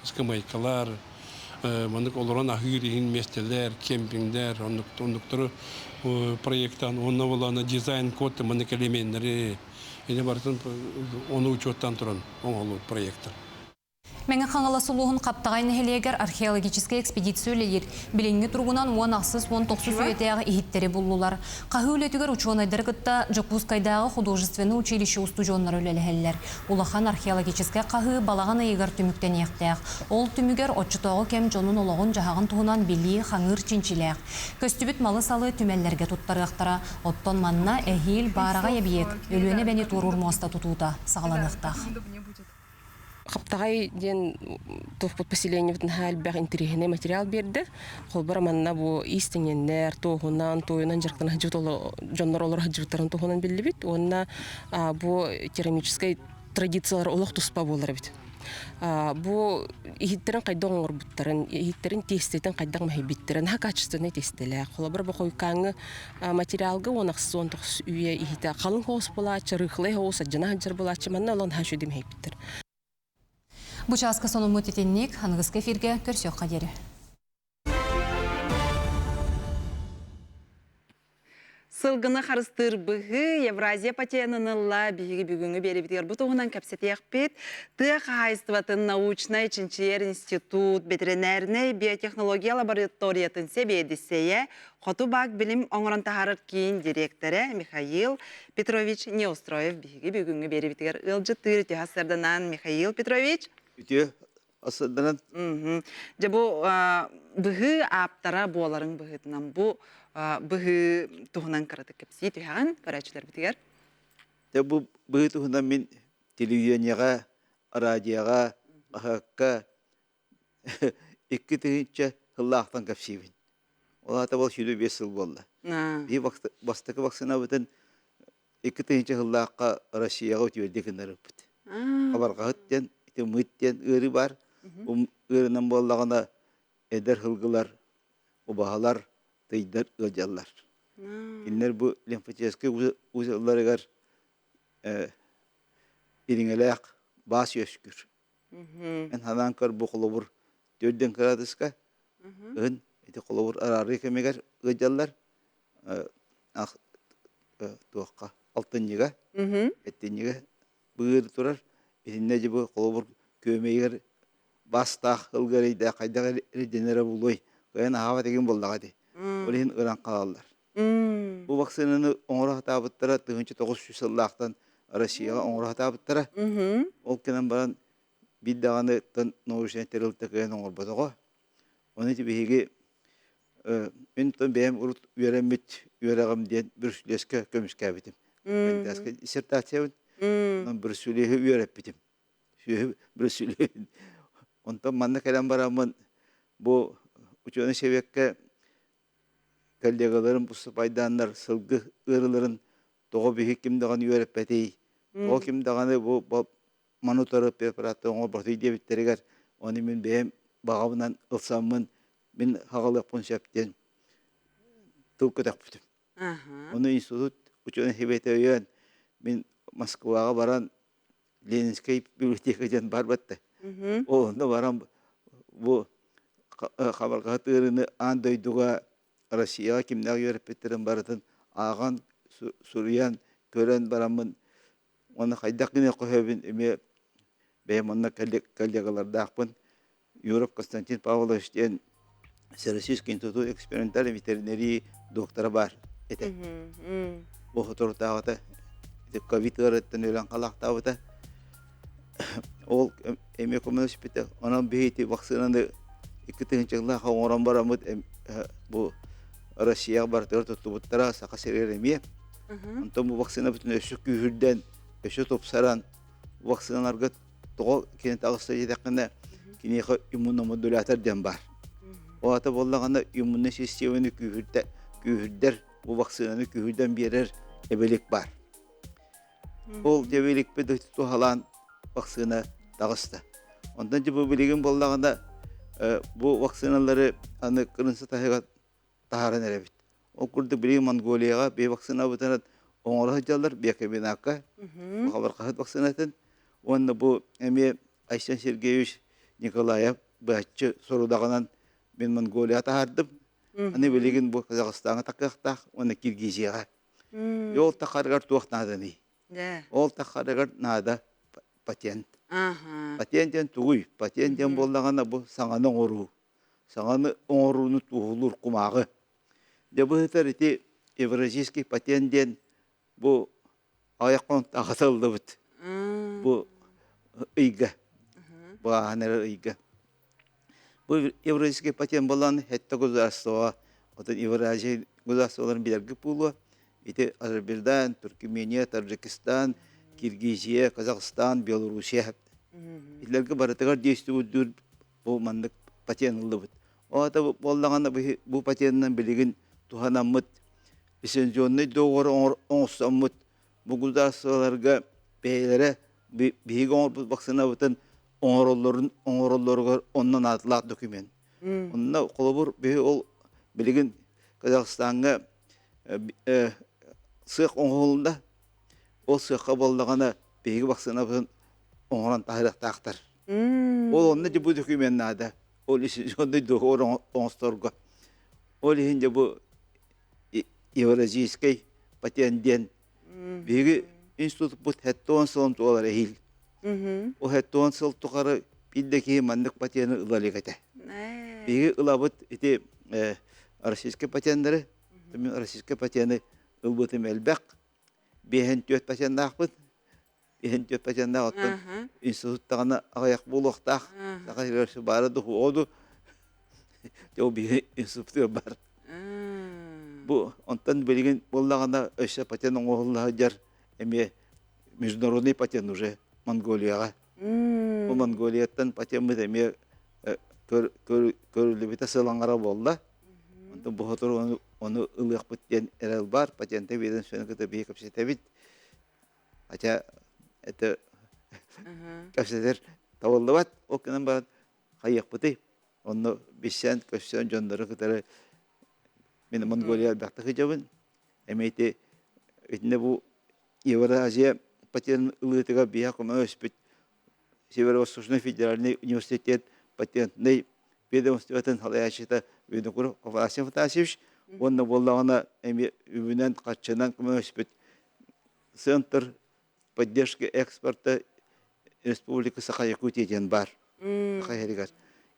ыскамыайкалар, маннык олорон аһыыр иһин миэстэлэр, кемпингдэр, оннуктары проектаан уонна буоллаҕына дизайн-код маннык элеменнэри ини барытын ону учуоттаан туран оҥоһуллубут проектар. Мэҥэ Хаҥалас улууһун Хаптаҕай нэһилиэгэр археологическай экспедиция үлэлиир. Билиҥҥи туругунан 18-19 үйэтээҕи иһиттэри буллулар. Хаһыы үлэтигэр учуонайдары кытта Дьокуускайдааҕы художественнай училище устудьуоннара үлэлэһэллэр. Улахан археологическай хаһыы балаҕан ыйыгар түмүктэниэхтээх. Ол түмүгэр оччотооҕу кэм дьонун олоҕун-дьаһаҕын туһунан билии хаҥыыр чинчилээх. Көстүбүт малы-салы түмэллэргэ туттарыахтара. Оттон манна эһиил баараҕай эбийиэк Өлүөнэ эбэни туоруур муоста тутуута саҕаланыахтаах. Хаптаҕай диэн туохпут поселениебыт наһаа элбэх интэриэһинэй материал биэрдэ. Холбор манна бу иистэнньэннэр, туоһунан, туойунан дьарыктана сылдьыбыт дьоннор олоро сылдьыбыттарын туһунан биллибит. Уонна бу керамическай традициялар олох туспа буолар эбит. Бу иһиттэрин хайдах оҥорбуттарын, иһиттэрин тиэстэтин хайдах мэһэйбиттэрин, наһаа качественнай тиэстэлээх. Холобур, бу хойукааҥҥы материалга 19 үйэ иһитэ халыҥ хоос буолааччы, рыхлый хоос, адьына сылдьар буолааччы, манна олон наһаа үчүгэй мэһэйбиттэр. Бу чааска сонуммут итинник, аныгыскы эфиргэ көрсүөххэ диэри. Сылгыны харыстыыр быһыы Евразия патенын ылла биһиги бүгүҥҥү биэрибитигэр бу туһунан кэпсэтиэхпит. Тыа хаһаайыстыбатын научнай чинчийэр институт ветеринарнай биотехнология лабораториятын сэбиэдиссэйэ Хоту баак билим оҥорон таһаарар киин дириэктэрэ Михаил Петрович Неустроев биһиги бүгүҥҥү биэрибитигэр ыалдьыттыыр үтүө сарданаан Михаил Петрович. Үтүө асырданан. Дьэ бу быһыы ааптара буоларыҥ быһыытынан бу быһыы туһунан кыратык кэпсии түһэҕин көрөөччүлэрбитигэр. Дьэ бу быһыы туһунан мин телевидениеҕэ, радиоҕа, хаһыакка 2000 сыллаахтан кэпсиибин. Ол аата ол 25 сыл буолла. Биһи бастакы вакцинабытын 2000 сыллаахха Россияҕа үтүөрдэ гыннарыппыт. Хабарҕаһыт диэн, ити мыт диэн ыарыы баар. Ыарынан буоллаҕына эдэр сылгылар, убаһалар, тыйдар ыалдьаллар. Кинилэр бу лимфатическай узелларыгар ириҥэлээх баас үөскүүр. Эн санаан көр бу холобур төрдөн кыраадыска ын ити холобур араарыы кэмигэр ыалдьаллар туохха алтынньыга эттинньигэ быыр турар итиннэ дьэ бу холобур күөмэйигэр бастаах ылга эрэйдээх хайдах эрэйдэнэрэ буолуой кыайан аһаабат игин буоллаҕа ити ол иһин ыран хаалаллар бу вакцинаны оҥоро сатаабыттара 1900 сыллаахтан Россияҕа оҥоро сатаабыттара ол кэнэн баран биир даҕаны научнай тэрилтэ кыайан оҥорботоҕо ону ити биһиги Мин бэйэм урут үөрэммит үөрэҕим диэн Бүрүсүлүөскэ көмүскээбитим. Кандидатскай диссертациябын онон Бүрүсүлүөһү үөрэппитим. Сүөһү Бүрүсүлүөһүн. Онтон манна кэлэн бараммын бу учуонай сэбиэккэ коллегаларым уступайдааннар сылгы ыарыыларын тоҕо биһи ким даҕаны үөрэппэтий, тоҕо ким даҕаны бу маны утары препараты оҥорботуй диэбиттэригэр ону мин бэйэм баҕабынан ылсаммын мин хаҕалыахпын сөп диэн тыл көтөхпүтүм. Ону институт учуонай сэбиэтэ өйөөн мин Москваҕа баран Ленинскэй библиотека диэн бар батта. Ол онно баран бу хабарҕаһыт ыарыыны аан дойдуга Россияҕа кимнээх үөрэппиттэрин барытын ааҕан, суруйан, көрөн бараммын Уонна хайдах гыныахха сөбүн эмиэ бэйэм онно коллегалардаахпын. Юров Константин Павлович диэн Всероссийский институт экспериментальной ветеринарии доктора баар этэ. Бу соторутааҕыта ковид ыарыыттан өлөн халаахтаабыта. Ол эмиэ көмөлөспүтэ. Онон биһи ити вакцинаны 2000 сыллаах оҥорон бараммыт бу Россияҕа барытыгар туттубуттара, Саха сиригэр эмиэ. Онтон бу вакцина бүтүн өссө күүһүрдэн, өссө тупсаран, вакциналарга тоҕо кини таҕыста диэтэххинэ, киниэхэ иммуномодулятор диэн баар. Ол аата буоллаҕына иммуннай системаны күүһүрдэ, күүһүрдэр, бу вакцинаны күүһүрдэн биэрэр эбилик баар. Ол эбиликпит туһалаан вакцина таҕыста. Онтон бу билигин буоллаҕына бу вакциналары аны кырынса таһыгар таһааран эрэбит. Ол курдук билигин Монголияҕа бии вакцинабытын оҥоро сылдьаллар биокомбинакка хабархаһыт вакцинатын уонна бу эмиэ Айсен Сергеевич Николаев быһаччы сорудаҕынан мин Монголияҕа таһаардым. Аны билигин бу Казахстаҥҥа такыахтаах уонна Киргизияҕа. Ол тахарыгар туох нааданый? Ол тахарыгар наада патент. Патент диэн тугуй? Патент диэн буоллаҕына бу саҥаны оҥоруу. Саҥаны оҥорууну туоһулуур кумааҕы. Дьэ быһытар ити евразийский патент диэн бу аҕыйах хонуктааҕы Бу ыйга. Бу ааһан эрэр ыйга. Бу евразийский патент буолан сэттэ государствоҕа, оттон Евразия государстволарын билэргит буолуо. Ити Азербайджан, Туркмения, Таджикистан, Киргизия, Казахстан, Белоруссия. Итилэргэ барытыгар действуйдуур бу маннык патент ыллыбыт. Ол аата буоллаҕына бу патенынан билигин туһанаммыт лицензионнай договор оҥостоммут бу государстволарга бэйэлэрэ биһиги оҥорбут вакцинабытын оҥороллорун оҥороллоругар онно наадалаах документ. Онно холобур биһи ол билигин Казахстаҥҥа сыах оҥоһулунна. Ол сыахха буоллаҕына биһиги вакцинабытын оҥорон таһырыахтаахтар. Ол онно дьэ бу документ наада. Ол лицензионный договор оҥосторго. Ол иһин дьэ бу Евразийскай патент диэн биһиги институппут 70 сылын туолар эһиил. Ол 70 сыл тухары биир да киһи маннык патены ыла илик этэ. Биһиги ылабыт ити российскай патеннары, мин российскай патены ылбытым элбэх. Биэһин түөрт патеннаахпыт. Биэһин түөрт патеннаах оттон институттаҕына аҕыйах буолуохтаах. Саха сиригэр баара духуоду. Ол биһиги институтугар бар. Бу онтон билигин буоллаҕына өссө патент оҥоһулла сылдьар эмиэ международный патент уже Монголияҕа. Бу Монголияттан патеммыт эмиэ көрүллүбүтэ сыл аҥара буолла. Онтон бу сотору ону ылыахпыт диэн эрэл баар. Патенты ведомствоны кытта биһи кэпсэтэбит. Хотя это кэпсэтэр табыллыбат. Ол гынан баран хайыахпытый? Онно билсэн, көссөн дьоннору кытары мин Монголия элбэхтик сылдьабын. Эмиэ ити итиннэ бу Евразия патент ылыытыгар биһиэхэ көмөлөспүт Северо-Восточный федеральный университет патентнай ведомствотын салайааччыта Винокуров Афанасий Афанасьевич уонна буоллаҕына эмиэ үбүнэн харчынан көмөлөспүт Центр поддержки экспорта Республика Саха-Якутия диэн баар. Саха иһэригэр.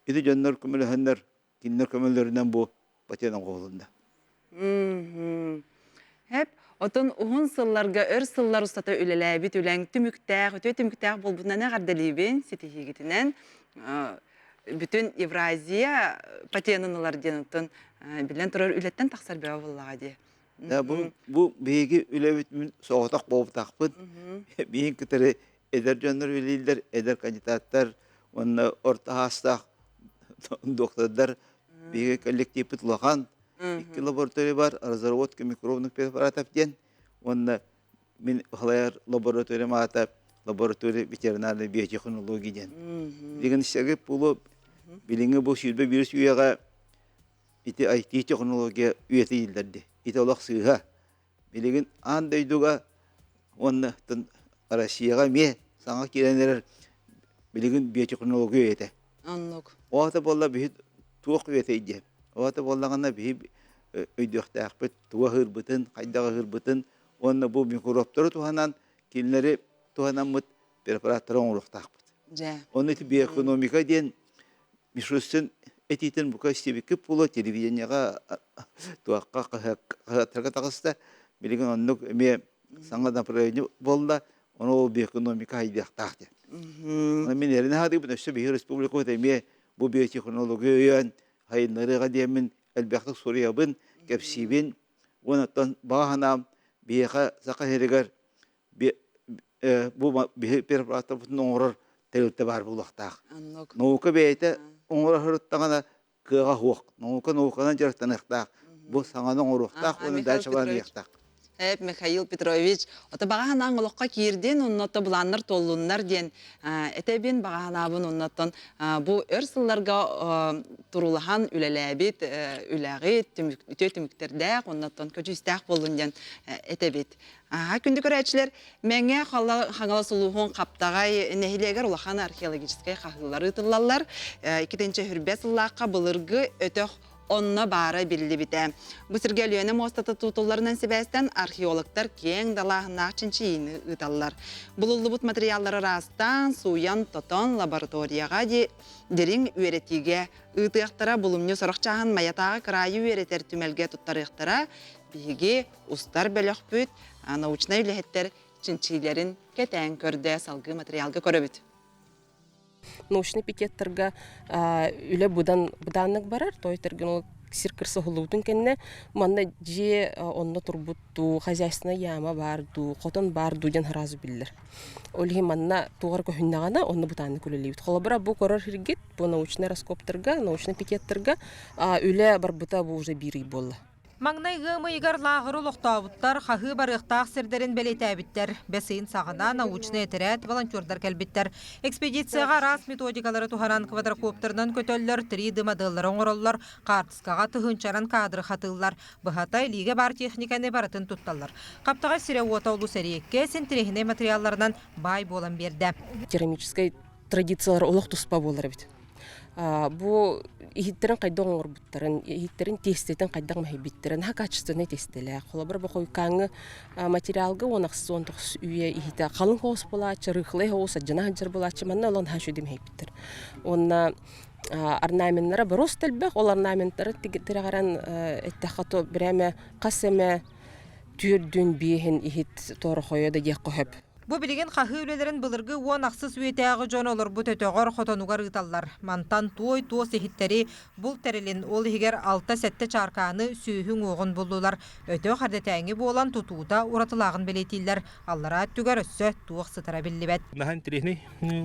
Ити дьоннор көмөлөһөннөр, кинилэр көмөлөрүнэн бу патент оҥоһулунна. Хэп, отон уһун сылларга, өр сыллар устата үлэлээбит үлэҥ түмүктээх, үтүө түмүктээх буолбутунан эҕэрдэлиибин, ситиһиигитинэн. Бүтүн Евразия патенын ылар диэн оттон биллэн турар үлэттэн тахсар бөҕө буоллаҕа дии. Бу, бу биһиги үлэбит мин соҕотох буолбатахпын. Биһин кытары эдэр дьоннор үлэлииллэр, эдэр кандидаттар уонна орто саастаах доктордар биһиги коллективпыт улахан. Икки лаборатория бар, разработка микробных препаратов диэн уонна мин халайар лабораториям аата лаборатория ветеринарной биотехнологии диэн. Билигин Сергей Пулов билиҥҥи бу 21 үйэҕэ ити IT технология үйэтэ ииллэрди. Ити олох сыыһа. Билигин аан дойдуга уонна Россияҕа эмиэ саҥа киирэн эрэр билигин биотехнология үйэтэ. Оннук. Оата буолла биһи туох үйэтэй диэн. Оата буоллаҕына биһи өйдүөхтээхпит тугу аһыырбытын, хайдах аһыырбытын уонна бу микробтары туһанан кинилэри туһанаммыт препараттары оҥоруохтаахпыт. Дьэ. Онно ити биоэкономика диэн Мишустин этиитин бука истибиккит буолуо телевидениеҕа туохха хаһыаттарга таҕыста. Билигин оннук эмиэ саҥа направление буолла. Ону ол биоэкономика хайдыахтаах диэн. Онон мин эрэнэ сатыыбын өссө биһиги республикабыт эмиэ бу биотехнология өйөөн сайыннарыаҕа диэммин элбэхтик суруйабын, кэпсиибин. Уонна оттон баҕа санаам биһиэхэ Саха сиригэр бу биһи препараттарбытын оҥорор тэрилтэ баар буолуохтаах. Наука бэйэтэ оҥоро сырыттаҕына кыаҕа суох. Наука науканан дьарыктаныахтаах. Бу саҥаны оҥоруохтаах уонна дальше барыахтаах. Эп Михаил Петрович, ото баҕа санааҥ олоххо киирдин, оннотто былааннар туоллуннар диэн этэбин, баҕа санаабын оннотон бу өр сылларга турулаһан үлэлээбит үлэҕит үтүө түмүктэрдээх, оннотон көдьүүстээх буоллун диэн этэбит. Аха, күндү көрөөччүлэр, Мэҥэ Хаҥалас улууһун Хаптаҕай нэһилиэгэр улахан археологическай хаһыылар ыытыллаллар. Иккитинчи хүрбэ сыллаахха былыргы өтөх онно баара биллибитэ. Бу сиргэ Өлүөнэ муостата тутулларынан сибээстэн археологтар киэҥ далааһыннаах чинчийиини ыыталлар. Булуллубут материаллары ыраастаан, сууйан, тотон лабораторияҕа дириҥ үөрэтиигэ ыытыахтара, булумньу сорох чааһын Майатааҕы кыраайы үөрэтэр түмэлгэ туттарыахтара. Биһиги устар бөлөхпүт научнай үлэһиттэр чинчиилэрин кэтээн көрдө, салгыы материалга көрөбүт. Научный пикеттарга үлэ быдан быдааннык барар, той ол сир кырса уһуллубутун кэннэ манна дьиэ онно турбут дуу, хозяйственная яма баар дуу, хотон баар дуу диэн сразу биллэр. Ол иһин манна тугар көһүннэҕинэ онно бытааннык үлэлиибит. Холобура бу көрөр сиргит бу научный раскоптарга, научный пикеттарга үлэ барбыта бу уже биир ый буолла. Маҥнай ыам ыйыгар лааҕыры олохтообуттар, хаһыы барыахтаах сирдэрин бэлиэтээбиттэр. Бэс ыйын саҕана научнай этэрээт, волонтердар кэлбиттэр. Экспедицияҕа араас методикалары туһанан квадрокоптерынан көтөллөр, 3D моделлары оҥороллор, хаартыскаҕа тыһыынчанан кадры хатыыллар. Быһата, илиигэ баар техниканы барытын тутталлар. Хаптаҕай сирэ-уота олус эриэккэс, интэриэһинэй материалларынан баай буолан биэрдэ. Керамическай традициялар олох туспа буолар эбит. Бу иһиттэрин хайдах оҥорбуттарын, иһиттэрин тиэстэтин хайдах мэһэйбиттэрин наһаа качественнай тиэстэлээх. Холобура, бу хойукааҥҥы материалга 10-19 үйэ иһитэ халыҥ соҕус буолааччы, рыхлай соҕус, садьана сылдьар буолааччы, манна олох наһаа үчүгэй мэһэйбиттэр. Уонна орнаменнара боруоста элбэх, ол орнаменнары тирэҕирэн эттэххэ то бирээмэ хас эмэ түөрдүн биэһин иһит тоорохойо да диэххэ сөп. Бу билигин хаһыы үлэлэрин былыргы 16 үйэтээҕи дьон олорбут өтөҕөр хотонугар ыыталлар. Мантан туой туос иһиттэри, булт тэрилин, ол иһигэр 6-7 чааркааны, сүөһү уҥуоҕун буллулар. Өтөх эрдэтээҥи буолан тутуута уратылааҕын бэлиэтииллэр. Аллараа өттүгэр өссө туох сытара биллибэт. Наһаа интэриэһинэй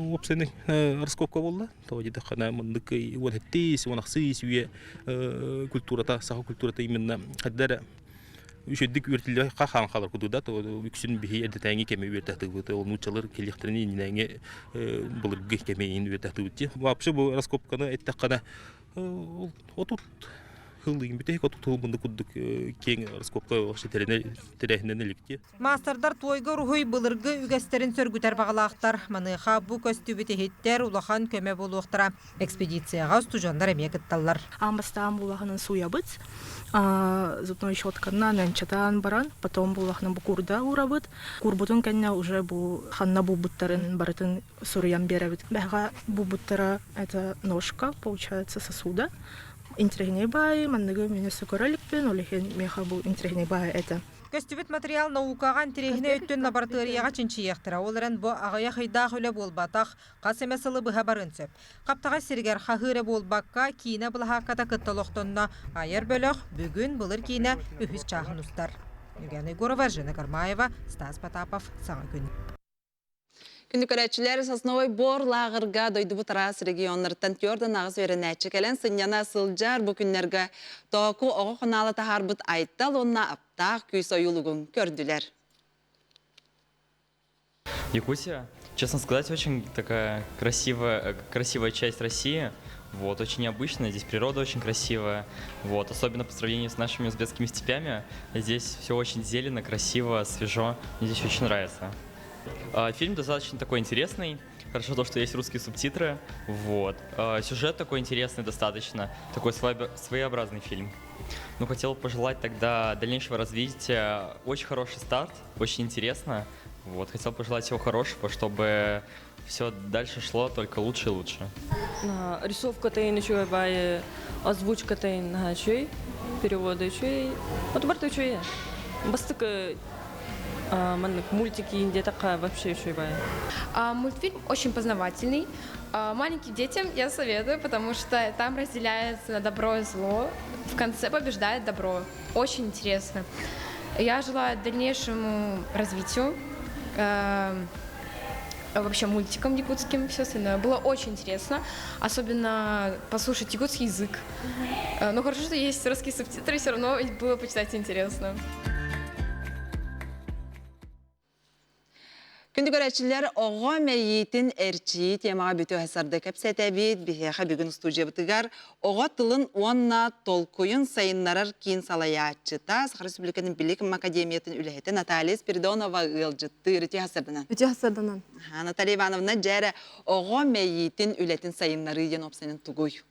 уопсайнай раскопка буолла. Тоҕо диэтэххинэ маннык 17 16 үйэ культурата, саха культурата именно хайда эрэ үчүгдүк үөртүллэ хаан хаалар курдук да үксүн биһи эрдэтээҥи кэми үөртахтыыбыт ол нууччалар кэлиэхтэрин иннинээҥи былыргы кэми иһин үөртахтыыбыт дии вообще бу раскопканы эттэххинэ отут хыллыгын бүтэһик отут хыл мунду курдук киэҥ раскопка вообще тэрээһиннэн иликти Маастардар туойга уруһуй былыргы үгэстэрин сөргүтэр баҕалаахтар. Маныаха бу көстүбүт иһиттэр улахан көмө буолуохтара. Экспедицияҕа устудьуоннар эмиэ кытталлар. Аан бастаан булахынан сууйабыт, зубной щетканан анчатаан баран, потом булахынан бу курда уурабыт. Курбутун кэннэ уже бу ханна булбуттарын барытын суруйан биэрэбит. Бэҕэ булбуттара это ножка, получается, сосуда. Интирэһинэй баайы манныгы мин өссө көрө иликпин, ол иһин миэхэ бу интирэһинэй баайы этэ. Көстүбүт материал наукаҕа интэриэһинэй өттүн лабораторияҕа чинчийиэхтэрэ. Ол эрэн бу аҕыйах ыйдаах үлэ буолбатах, хас эмэ сылы быһа барыан сөп. Хаптаҕай сиригэр хаһыы эрэ буолбакка, киинэ былаһаакката кытта олохтонно. Айар бөлөх бүгүн былыр киинэ үһүс чааһын устар. Юлиана Егорова, Жена Кармаева, Стас Потапов. Саҥа күн. Күндү көрөөччүлэр, Сосновой Бор лааҕырга дойдубут араас регионнарыттан түөрт аҕыс үөрэнээччи кэлэн сынньана сылдьар бу күннэргэ Тооку оҕо ханаала таһаарбыт Айтал уонна Аптаах күүс ойуулугун көрдүлэр. Якутия, честно сказать, очень такая красивая, красивая часть России. Вот, очень необычная, здесь природа очень красивая. Вот, особенно по сравнению с нашими узбекскими степями. Здесь все очень зелено, красиво, свежо. Мне здесь очень нравится. Фильм достаточно такой интересный. Хорошо то, что есть русские субтитры. Вот. Сюжет такой интересный достаточно. Такой своеобразный фильм. Ну, хотел пожелать тогда дальнейшего развития. Очень хороший старт, очень интересно. Вот, хотел пожелать всего хорошего, чтобы все дальше шло только лучше и лучше. Рисовка тайын үчүгэй баайы, озвучка тайын наһаа үчүгэй, перевода үчүгэй. Вот барыта үчүгэй. Бастык маннык мультики диэтэххэ вообще үчүгэй баайы. Мультфильм очень познавательный. Маленьким детям я советую, потому что там разделяется на добро и зло. В конце побеждает добро. Очень интересно. Я желаю дальнейшему развитию вообще мультикам якутским, все остальное. Было очень интересно, особенно послушать якутский язык. Но хорошо, что есть русские субтитры, все равно было почитать интересно. Күндү көрөөччүлэр, оҕо мэйиитин эрчийии темаҕа бүтү сарды кэпсэтэбит. Биһиэхэ бүгүн студиябытыгар оҕо тылын уонна толкуйун сайыннарар киин салайааччыта, Саха Республикатын Билим Академиятын үлэһитэ Наталья Спиридонова ыалдьыттыыр. Үтүө сарданан. Үтүө сарданан. Наталья Ивановна, дьээрэ, оҕо мэйиитин үлэтин сайыннарыы диэн опсайынан тугуй?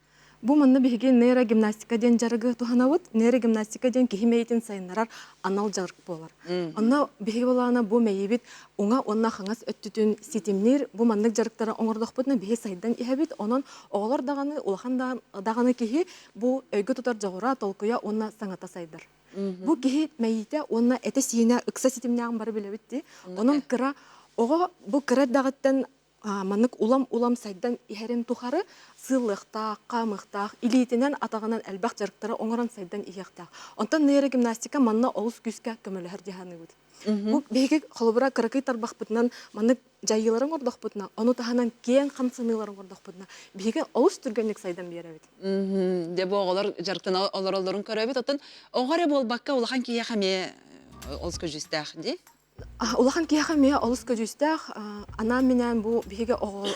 Бу манна биһиги нейрогимнастика диэн дьарыгы туһанабыт. Нейрогимнастика диэн киһи мэйиитин сайыннарар анал дьарык буолар. Онно биһиги буолаана бу мэйиибит уҥа уонна хаҥас өттүтүн ситимниир бу маннык дьарыктары оҥордохпутуна биһи сайдан иһэбит. Онон оҕолор даҕаны, улахан даҕаны киһи бу өйгө тутар дьоҕура, толкуйа уонна саҥата сайдар. Бу киһи мэйиитэ уонна этэ-сиинэ ыкса ситимнээҕин бары билэбит дии. Онон кыра оҕо бу кыра эрдэҕиттэн маннык улам-улам сайдан иһэрин тухары сыыллыахтаах, хаамыахтаах, илиитинэн, атаҕынан элбэх дьарыктары оҥорон сайдан иһиэхтээх. Онтон нейрогимнастика манна олус күүскэ көмөлөһөр дии саныыбыт. Бу биһиги холобура кыракый тарбахпытынан маннык дьайыылары оҥордохпутуна, ону таһынан киэҥ хамсаныылары оҥордохпутуна, биһиги олус түргэнник сайдан биэрэбит. Дьэ бу оҕолор дьарыктана олороллорун көрөбүт. Оттон оҕо эрэ буолбакка улахан киһиэхэ эмиэ олус көдьүүстээх дии. Улахан киһиэхэ эмиэ олус көдьүүстээх. Анаан-минээн бу биһиги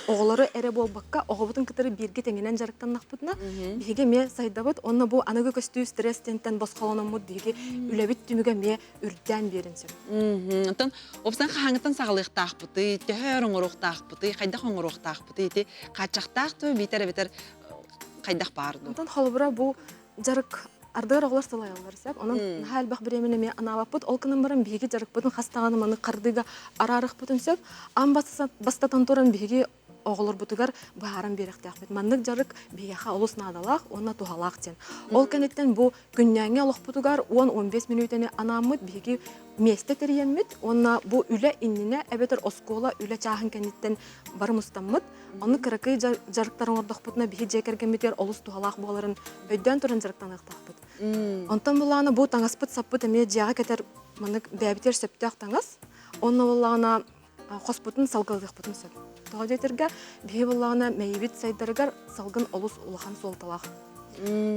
оҕолору эрэ буолбакка, оҕобутун кытары бииргэ тэҥинэн дьарыктаннахпытына, биһиги эмиэ сайдабыт. Уонна бу аныгы көстүү стресс диэнтэн босхолономмут биһиги үлэбит түмүгэ эмиэ үрдээн биэрин сөп. Оттон уопсайынан хаһааҥҥыттан саҕалыахтаахпытый, төһө өр оҥоруохтаахпытый, хайдах оҥоруохтаахпытый ити хааччахтаах дуо, биитэр эбэтэр хайдах баар дуо? Онтон холобура бу дьарык ардыгар оҕолор салайаллар сөп. Онон наһаа элбэх бириэмэни эмиэ анаабаппыт. Ол гынан баран биһиги дьарыкпытын хас даҕаны маны хардыыга араарыахпытын сөп. Аан бастатан туран биһиги оҕолорбутугар быһааран биэриэхтээхпит. Маннык дьарык биһиэхэ олус наадалаах уонна туһалаах диэн. Ол кэнниттэн бу күннээҥҥи олохпутугар 10-15 мүнүүтэни анааммыт биһиги миэстэ тэрийэммит уонна бу үлэ иннинэ эбэтэр оскуола үлэ чааһын кэнниттэн бары мустаммыт Ону кыракый дьарыктар оҥордохпутуна биһи дьиэ кэргэммитигэр олус туһалаах буоларын өйдөөн туран дьарыктаныахтаахпыт. Онтон буллаҕына бу таҥаспыт-саппыт эмиэ дьиэҕэ кэтэр маннык бэйэбитигэр сөптөөх таҥас. Онно буоллаҕына хоспутун салгылатыахпытын сөп. Тоҕо диэтэргэ биһи буоллаҕына мэйиибит сайдарыгар салгын олус улахан суолталаах.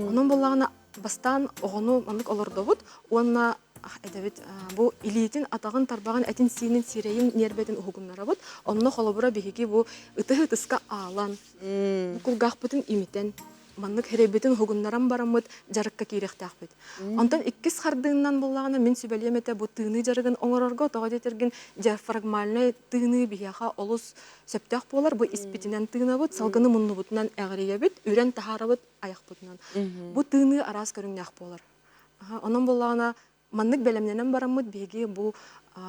Онон буоллаҕына бастаан оҕону маннык олордобут уонна этэбит бу илиитин, атаҕын, тарбаҕын, этин-сиинин, сирэйин, ньиэрбэтин уһугуннарабыт. Онно холобура биһиги бу ытыһы ытыска аалан, кулгаахпытын имитэн, маннык сирэйбитин уһугуннаран бараммыт дьарыкка киириэхтээхпит. Онтон иккис хардыыннан буоллаҕына мин сүбэлиэм этэ бу тыыныы дьарыгын оҥорорго, тоҕо диэтэргин диафрагмальнай тыыныы биһиэхэ олус сөптөөх буолар. Бу испитинэн тыынабыт, салгыны муннубутунан эҕирийэбит, үрэн таһаарабыт айахпытынан. Бу тыыныы араас көрүҥнээх буолар. Онон буоллаҕына маннык бэлэмнэнэн бараммыт биһиги бу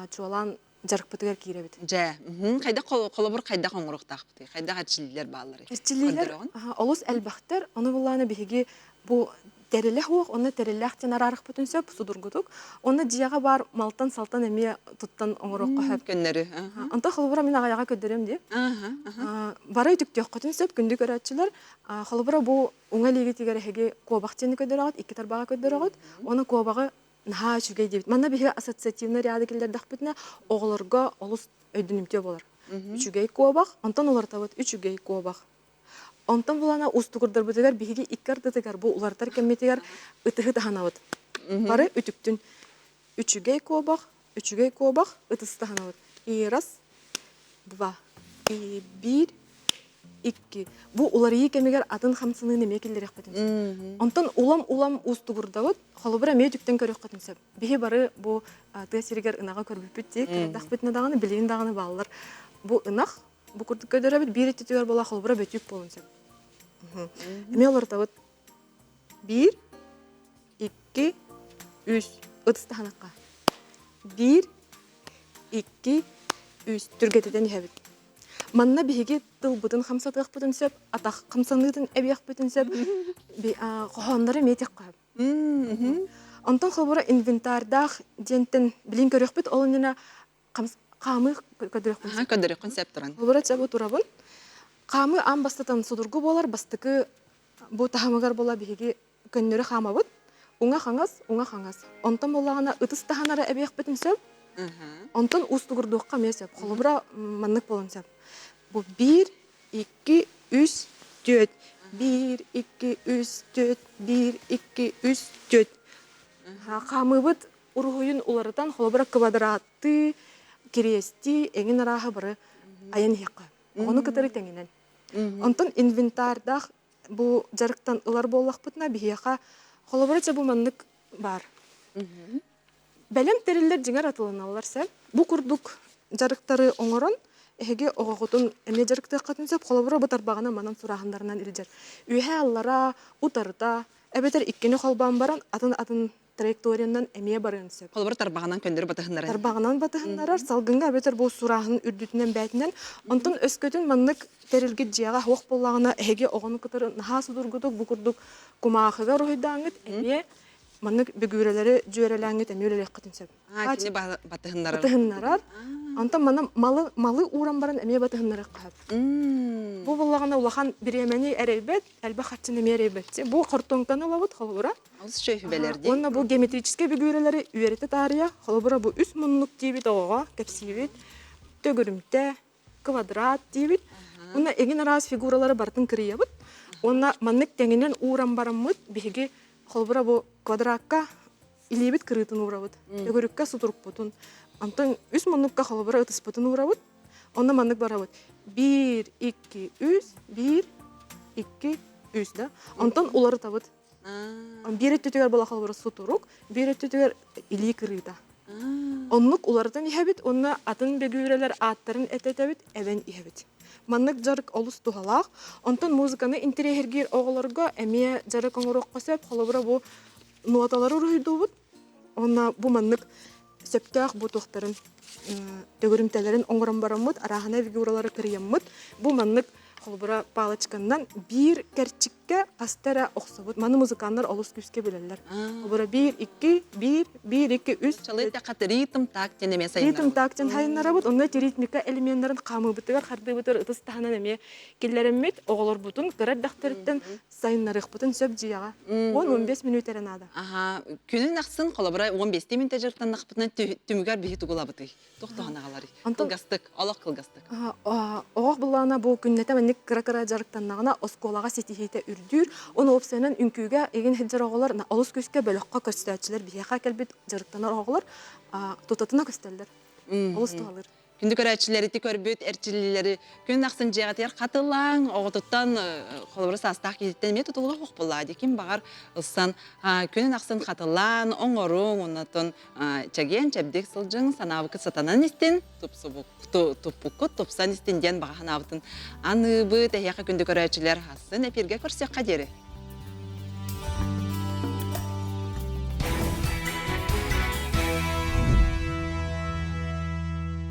чуолаан дьарыкпытыгар киирэбит. Дьэ, хайдах холобур хайдах оҥоруохтаахпытый? Хайдах эрчиллиилэр баалларый? Эрчиллиилэр олус элбэхтэр. Ону буоллаҕына биһиги бу тэрилэ суох, онно тэриллээх диэн араарыахпытын сөп судургутук. Онно дьиэҕэ баар малтан-салтан эмиэ туттан оҥоруохха сөп. Көннөрү. Онтон холобура мин аҕайаҕа көрдөрүөм дии. Бары үтүктүөххүтүн сөп, күндү көрөөччүлэр. Холобура бу уҥа илиигитигэр эһиги куобах диэни көрдөрөҕүт, икки тарбаҕы көрдөрөҕүт. Уонна куобаҕы наһаа үчүгэй диэбит. Манна биһиги ассоциативный ряды киллэрдэхпитинэ, оҕолорго олус өйдөнүмтүө буолар. Үчүгэй куобах, онтон уларытабыт үчүгэй куобах. Онтон булана уустугурдарбытыгар биһиги икки ардытыгар бу уларытар кэммитигэр ытыһы таһанабыт. Бары үтүктүн. Үчүгэй куобах, үчүгэй куобах, ытыс таһанабыт. И раз, два, и биир, икки. Бу уларыйыы кэмигэр атын хамсаныыны эмиэ киллэриэхпитин сөп. Онтон улам-улам уустугурдабыт, холобура эмиэ үтүктэн көрүөххүтүн сөп. Биһи бары бу тыа сиригэр ынаҕы көрбүппүт дии, кырдахпытына даҕаны, билигин даҕаны бааллар. Бу ынах, бу курдук көрдөрөбүт, биир өттүтүгэр буола холобура бөтүүк буолун сөп. Эмиэ олорутабыт. Биир, икки, үс. Ытыс таһынахха. Биир, икки, үс. Түргэтитэн иһэбит. Манна биһиги тылбытын хамсатыахпытын сөп, атах хамсаныытын эбиэхпитин сөп, хоһооннору эмиэ этиэххэ сөп. Онтон холобура инвентардаах диэнтэн билин көрүөхпүт, ол иннинэ хаамыы көрдөрүөхпүн сөп. Көрдөрүөххүн сөп туран. Холобура чэ бу турабын. Хаамыы аан бастатан судургу буолар, бастакы бу таһымыгар буола биһиги көннөрү хаамабыт. Уҥа-хаҥас, уҥа-хаҥас. Онтон буоллаҕына ытыс таһынара эбиэхпитин сөп. Онтон уустугурдуохха эмиэ сөп. Холобура, маннык буолуон сөп. Бу биир, икки, үс, түөрт. Биир, икки, үс, түөрт, биир, икки, үс, түөрт. Хаамыыбыт уруһуйун уларытан, холобура, квадраттыы, кириэстии, эҥин арааһы бары айан иһиэххэ. Ону кытары тэҥинэн. Онтон инвентардаах бу дьарыктан ылар буоллахпытына биһиэхэ холобура чэ бу маннык баар. Бэлэм тэриллэр дьиҥэр атыланаллар сөп. Бу курдук дьарыктары оҥорон. Эһиги оҕоҕутун эмиэ дьарыктыаххытын сөп. Холобура, бу тарбаҕынан манан сурааһыннарынан илдьэр. Үөһээ аллара, утарыта, эбэтэр иккини холбоон баран атын-атын траекториянан эмиэ барыан сөп. Холобура, тарбаҕынан көннөрү батыһыннарар. Тарбаҕынан батыһыннарар, салгыҥҥа эбэтэр бу сурааһын үрдүтүнэн бээтинэн. Онтон өскөтүн маннык тэрилгит дьиэҕэ суох буоллаҕына, эһиги оҕону кытары наһаа судургутук бу курдук кумаахыга уруһуйдааҥҥыт эмиэ маннык бүгүүрэлэри дьүөрэлээҥҥит эмиэ үлэлиэххитин сөп. Аа, кини батыһыннарар. Батыһыннарар. Онтон маны малы, малы ууран баран эмиэ батыһыннарыахха сөп. Бу буллаҕына улахан бириэмэни эрэйбэт, элбэх харчыны эмиэ эрэйбэт. Бу хортуоҥканы ылабыт, холобура. Олус үчүгэй сүбэлэр дии. Уонна бу геометрическэй бүгүүрэлэри үөрэтэ таарыйа, холобура бу үс муннук диибит оҕоҕо кэпсиибит, төгүрүмтэ, квадрат диибит. Уонна эҥин араас фигуралары барытын кырыйабыт. Уонна маннык тэҥинэн ууран бараммыт биһиги холобура бу квадратка илиибит кырыытын уурабыт, төгүрүккэ сутурукпутун, онтон үс муннукка холобура ытыспытын уурабыт, онно маннык барабыт. Биир, икки, үс, биир, икки, үс да. Онтон уларытабыт. Биир өттүтүгэр була холобура сутурук, биир өттүтүгэр илии кырыыта. Оннук уларытан иһэбит уонна атын бөгүүрэлэр ааттарын этэтэбит, эбэн иһэбит. Маннык дьарык олус туһалаах. Онтон музыканы интэриэһиргиир оҕолорго эмиэ дьарык оҥоруохха сөп. Холобура бу нуоталары уруһуйдуубут уонна бу маннык сөптөөх бу туохтарын төгүрүмтэлэрин оҥорон бараммыт арааһынай фигуралары кырыйаммыт бу маннык холобура палочканнан биир кэрчиккэ хаста эрэ охсобут маны музыканнар олус күүскэ билэллэр холобура биир икки биир биир икки үс Чалыйтахха ритм так диэн эмиэ сайыннарабыт. Ритм так диэн сайыннарабыт онно ритмика элеменнарын хаамыыбытыгар хардыыбытыгар ытыс таһынан эмиэ киллэрэммит оҕолорбутун кыра эрдэхтэриттэн сайыннарыахпытын сөп дьиэҕэ. 10-15 мүнүүтэ эрэ наада. Аха, күнүн ахсын холобура 15 мүнүүтэ дьарыктаннахпытына түмүгэр биһи тугулабытый? Туох туһана аҕаларый? Кылгастык, олох кылгастык. Оҕох былаана бу күннэтэ маннык кыра-кыра дьарыктаннаҕына оскуолаҕа ситиһиитэ үрдүүр. Ону уопсайынан үҥкүүгэ игин сылдьар оҕолор олус күүскэ бөлөххө көстөөччүлэр биһиэхэ кэлбит дьарыктанар оҕолор тутатына көстөллөр. Олус туһалыыр. Күндү көрөөччүлэр ити көрбүт эрчиллиилэри күн ахсын дьиэҕитигэр хатылааҥ, оҕотуттан холобура саастаах киһиттэн эмиэ тутулуга суох буоллаҕа дии. Ким баҕар ылсан күнүн ахсын хатылаан, оҥоруҥ, оннотон чэгиэн, чэбдик сылдьыҥ, санаабыккыт сатанан истин, туппуккут тупсан истин диэн баҕа санаабытын аныыбыт. Эһиэхэ күндү көрөөччүлэр, хассын эфиргэ көрсүөххэ диэри.